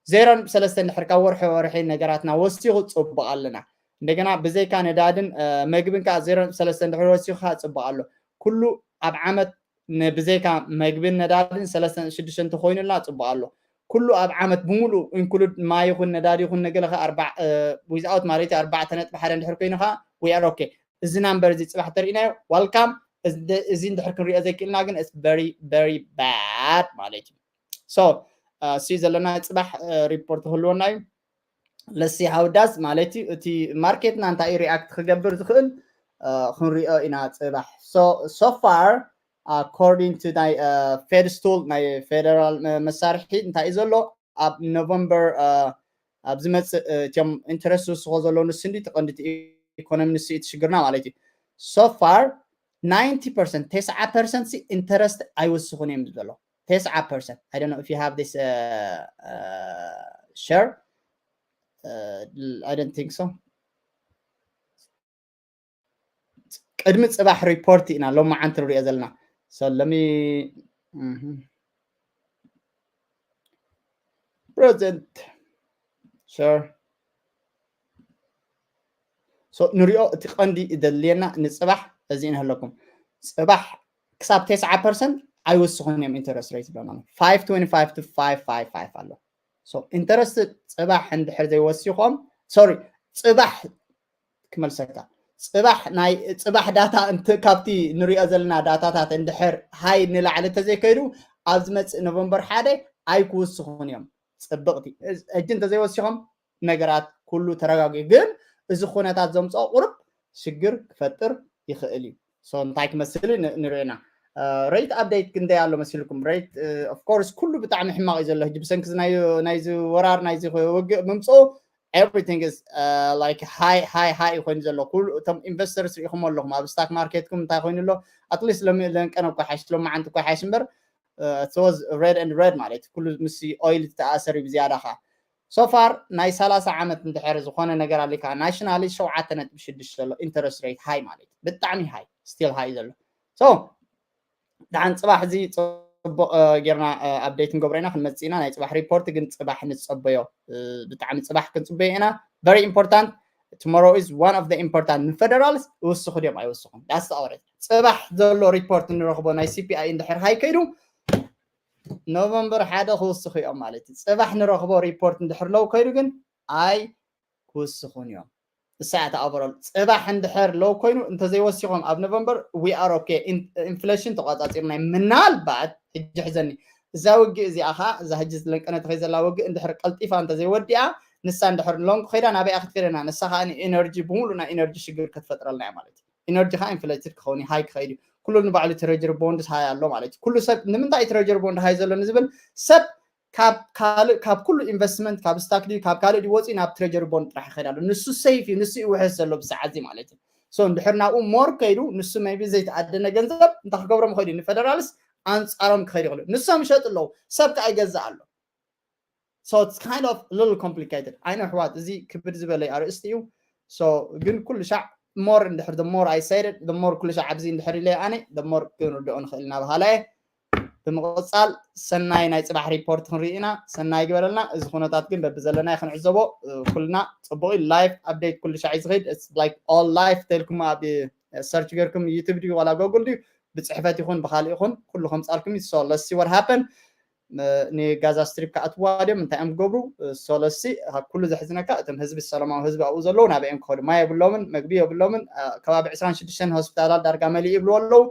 ዜሮ ነጥቢ ሰለስተ እንድሕር ካብ ወርሒ ወርሒ ነገራትና ወሲኹ ፅቡቅ ኣለና። እንደገና ብዘይካ ነዳድን መግብን ከዓ ዜሮ ነጥቢ ሰለስተ እንድሕር ወሲኹ ከዓ ፅቡቅ ኣሎ። ኩሉ ኣብ ዓመት ብዘይካ መግብን ነዳድን ሰለስተ ነጥቢ ሽዱሽተ እንተኮይኑልና ፅቡቅ ኣሎ። ኩሉ ኣብ ዓመት ብምሉእ ኢንክሉድ ማይ ይኹን ነዳዲ ይኹን ነገለ ዊዝኣውት ማለት ኣርባዕተ ነጥቢ ሓደ እንድሕር ኮይኑ ከዓ we are okay። እዚ ናምበር እዚ ፅባሕ ተርእናዮ ዋልካም። እዚ እንድሕር ክንሪኦ ዘይክእልና ግን very very bad ማለት እዩ። So ሲ ዘለና ፅባሕ ሪፖርት ክህልወና እዩ። Let's see how it does ማለት እዩ። እቲ ማርኬትና እንታይ ሪኣክት ክገብር ዝኽእል ክንሪኦ ኢና ፅባሕ። So far according to ናይ ፌድ ስቱል ናይ ፌደራል መሳርሒ እንታይ እዩ ዘሎ ኣብ ኖቨምበር ኣብ ዝመፅእ እቶም ኢንተረስት ዝውስኾ ዘለዉ ንሱ እንዲ ተቐንዲ ኢኮኖሚ ንሱ እዩ ሽግርና ማለት እዩ። So far ናይንቲ ፐርሰንት ተስዓ ፐርሰንት ሲ ኢንተረስት ኣይውስኹን እዮም ዘሎ። ተስዓ ፐርሰንት I don't know if you have this share. I don't think so. ቅድሚ ፅባሕ ሪፖርት ኢና ሎማዓንቲ ንሪኦ ዘለና። ሰለሚ ፕሬዘንት ንሪኦ እቲ ቀንዲ ደልየና ንፅባሕ እዚ ንህለኩም ፅባሕ ክሳብ ተስዓ ፐርሰንት ኣይወስኹን እዮም ኢንተረስት ሬት ብለና ፋይቭ ትወንቲ ፋይቭ ቱ ፋይቭ ፋይቭ ፋይቭ ኣሎ። ኢንተረስት ፅባሕ እንድሕር ዘይወሲኾም ሶሪ ፅባሕ ክመልሰካ ፅባሕ ናይ ፅባሕ ዳታ ካብቲ ንሪኦ ዘለና ዳታታት እንድሕር ሃይ ንላዕሊ ተዘይከይዱ ኣብ ዝመፅእ ኖቨምበር ሓደ ኣይክውስኹን እዮም። ፅብቕቲ ሕጂ እንተዘይወሲኾም ነገራት ኩሉ ተረጋጊ ግን እዚ ኩነታት ዘምፅኦ ቁርብ ሽግር ክፈጥር ይኽእል እዩ። እንታይ ክመስል ንሪኦ ኢና። ሬት ኣፕዴት ክንደይ ኣሎ መሲልኩም? ሬት ኦፍኮርስ ኩሉ ብጣዕሚ ሕማቕ እዩ ዘሎ ሕጂ ብሰንኪ ናይዚ ወራር ናይዚ ውግእ ምምፅኡ everything is like high high high ኮይኑ ዘሎ ኩሉ እቶም ኢንቨስተርስ ሪኢኹም ኣለኹም ኣብ ስታክ ማርኬትኩም እንታይ ኮይኑ ኣሎ። ኣትሊስት ለንቀነ እኳ ሓሽ ሎማዓንቲ እኳ ሓሽ እምበር ሶዝ ሬድ ን ሬድ ማለት ኩሉ ምስ ኦይል ዝተኣሰር እዩ ብዝያዳ ከዓ ሶፋር ናይ ሰላሳ ዓመት እንድሕር ዝኾነ ነገር ኣሊካ ናሽናሊ ሸውዓተ ነጥቢ ሽዱሽተ ዘሎ ኢንተረስት ሬት ሃይ ማለት ብጣዕሚ ሃይ ስቲል ሃይ ዘሎ። ሶ ደሓን ፅባሕ እዚ ፅቡቅ ጌርና ኣፕዴት ንገብሮ ኢና ክንመፅእ ኢና። ናይ ፅባሕ ሪፖርት ግን ፅባሕ ንፀበዮ ብጣዕሚ ፅባሕ ክንፅበዮ ኢና። ቨሪ ኢምፖርታንት። Tomorrow is one of the important ንፌደራልስ ይውስኹ ድዮም ኣይውስኹን ዳስ ኣወረ ፅባሕ ዘሎ ሪፖርት ንረኽቦ ናይ ሲፒኣይ እንድሕር ሃይ ከይዱ ኖቨምበር ሓደ ክውስኹ እዮም ማለት እዩ። ጽባሕ ንረኽቦ ሪፖርት እንድሕር ለው ኮይኑ ግን ኣይ ክውስኹን እዮም። እሳ እያ ተኣበረሉ። ጽባሕ እንድሕር ለው ኮይኑ እንተዘይወሲኾም ኣብ ኖቨምበር we are okay፣ ኢንፍሌሽን ተቋጻጺርና እዩ። ምናልባት ሕጂ ሕዘኒ እዛ ውግእ እዚኣ ኸዓ እዛ ሕጂ ዝለንቀነት ኸይ ዘላ ውግእ እንድሕር ቀልጢፋ እንተዘይወዲኣ ንሳ እንድሕር ሎንግ ኸይዳ ናበይ ክትከደና ንሳ ኸዓ ኤነርጂ ብምሉእ ናይ ኤነርጂ ሽግር ክትፈጥረልና እያ ማለት እዩ። ኢነርጂ ኸዓ ኢንፍሌትድ ክኸውን ሃይ ክኸይድ እዩ። ኩሉ ንባዕሉ ትሬጀሪ ቦንድ ሃይ ኣሎ ማለት እዩ። ኩሉ ሰብ ንምንታይ ትሬጀሪ ቦንድ ሃይ ዘሎ ንዝብል ሰብ ካብ ካልእ ካብ ኩሉ ኢንቨስትመንት ካብ ስታክ ድዩ ካብ ካልእ ድዩ ወፂኡ ናብ ትሬጀሪ ቦንድ ጥራሕ ይኸይድ ኣሎ። ንሱ ሴፍ እዩ፣ ንሱ ይውሕስ ዘሎ ብሰዓት እዚ ማለት እዩ። ሶ እንድሕር ናብኡ ሞር ከይዱ ንሱ ሜቢ ዘይተኣደነ ገንዘብ እንታይ ክገብሮም ይኽእል እዩ? ንፌደራልስ ኣንፃሮም ክኸይድ ይኽእሉ። ንሶም ይሸጡ ኣለዉ፣ ሰብ ከዓ ይገዝእ ኣሎ። So it's kind of little complicated። ዓይነ ኣሕዋት እዚ ክብድ ዝበለይ ኣርእስቲ እዩ። So ግን ኩሉ ሻዕ ሞር እንድሕር the more I said it the more ኩሉ ሻዕ ኣብዚ እንድሕር ኢለ ኣነ the more ክንርድኦ ንኽእል እናበሃለ እየ። ብምቕፃል ሰናይ ናይ ፅባሕ ሪፖርት ክንርኢ ኢና። ሰናይ ግበረልና። እዚ ኩነታት ግን በብዘለናይ ክንዕዘቦ ኩልና ፅቡቕ እዩ። ላይፍ ኣፕዴት ኩሉ ሻዕ እዩ ዝኸይድ። It's like all life ተልኩም ኣብ ሰርች ገርኩም ዩቱብ ድዩ ዋላ ጎግል ድዩ ብፅሕፈት ይኹን ብካልእ ይኹን ኩሉ ከምፃልኩም እዩ። So let's see what happen። ንጋዛ ስትሪፕ ክኣትዋ ድዮም እንታይ እዮም ክገብሩ? ሶለሲ ካብ ኩሉ ዘሕዝነካ እቶም ህዝቢ ሰላማዊ ህዝቢ ኣብኡ ዘለዉ ናበኦም ክኸዱ ማይ የብሎምን፣ መግቢ የብሎምን። ከባቢ ዕስራን ሽዱሽተን ሆስፒታላት ዳርጋ መሊኡ ይብልዎ ኣለዉ።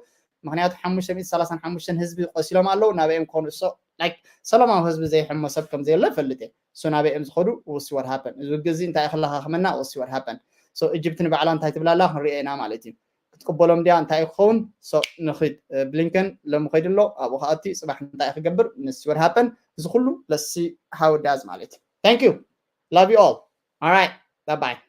ምክንያቱ ሓሙሽተ ሚእቲ ሰላሳን ሓሙሽተን ህዝቢ ቆሲሎም ኣለዉ። ናበኦም ክኸዱ እሶ ላይክ ሰላማዊ ህዝቢ ዘይሕሞ ሰብ ከም ዘየለ ፈልጥ እየ። እሶ ናበኦም ዝኸዱ ውሲ what happen። እዚ ውግእ እዚ እንታይ ክለኻኽመና ውሲ what happen። So ኢጅፕት ንባዕላ እንታይ ትብላላ ክንሪኦ ኢና ማለት እዩ። ክትቅበሎም ድያ እንታይ ክኸውን ንኽድ ብሊንከን ሎሚ ከይዱ ኣሎ ኣብኡ ከኣቲ ፅባሕ እንታይ ክገብር ንሲ what happen። እዚ ኩሉ let's see how it does ማለት እዩ። Thank you, love you all, all right, bye bye።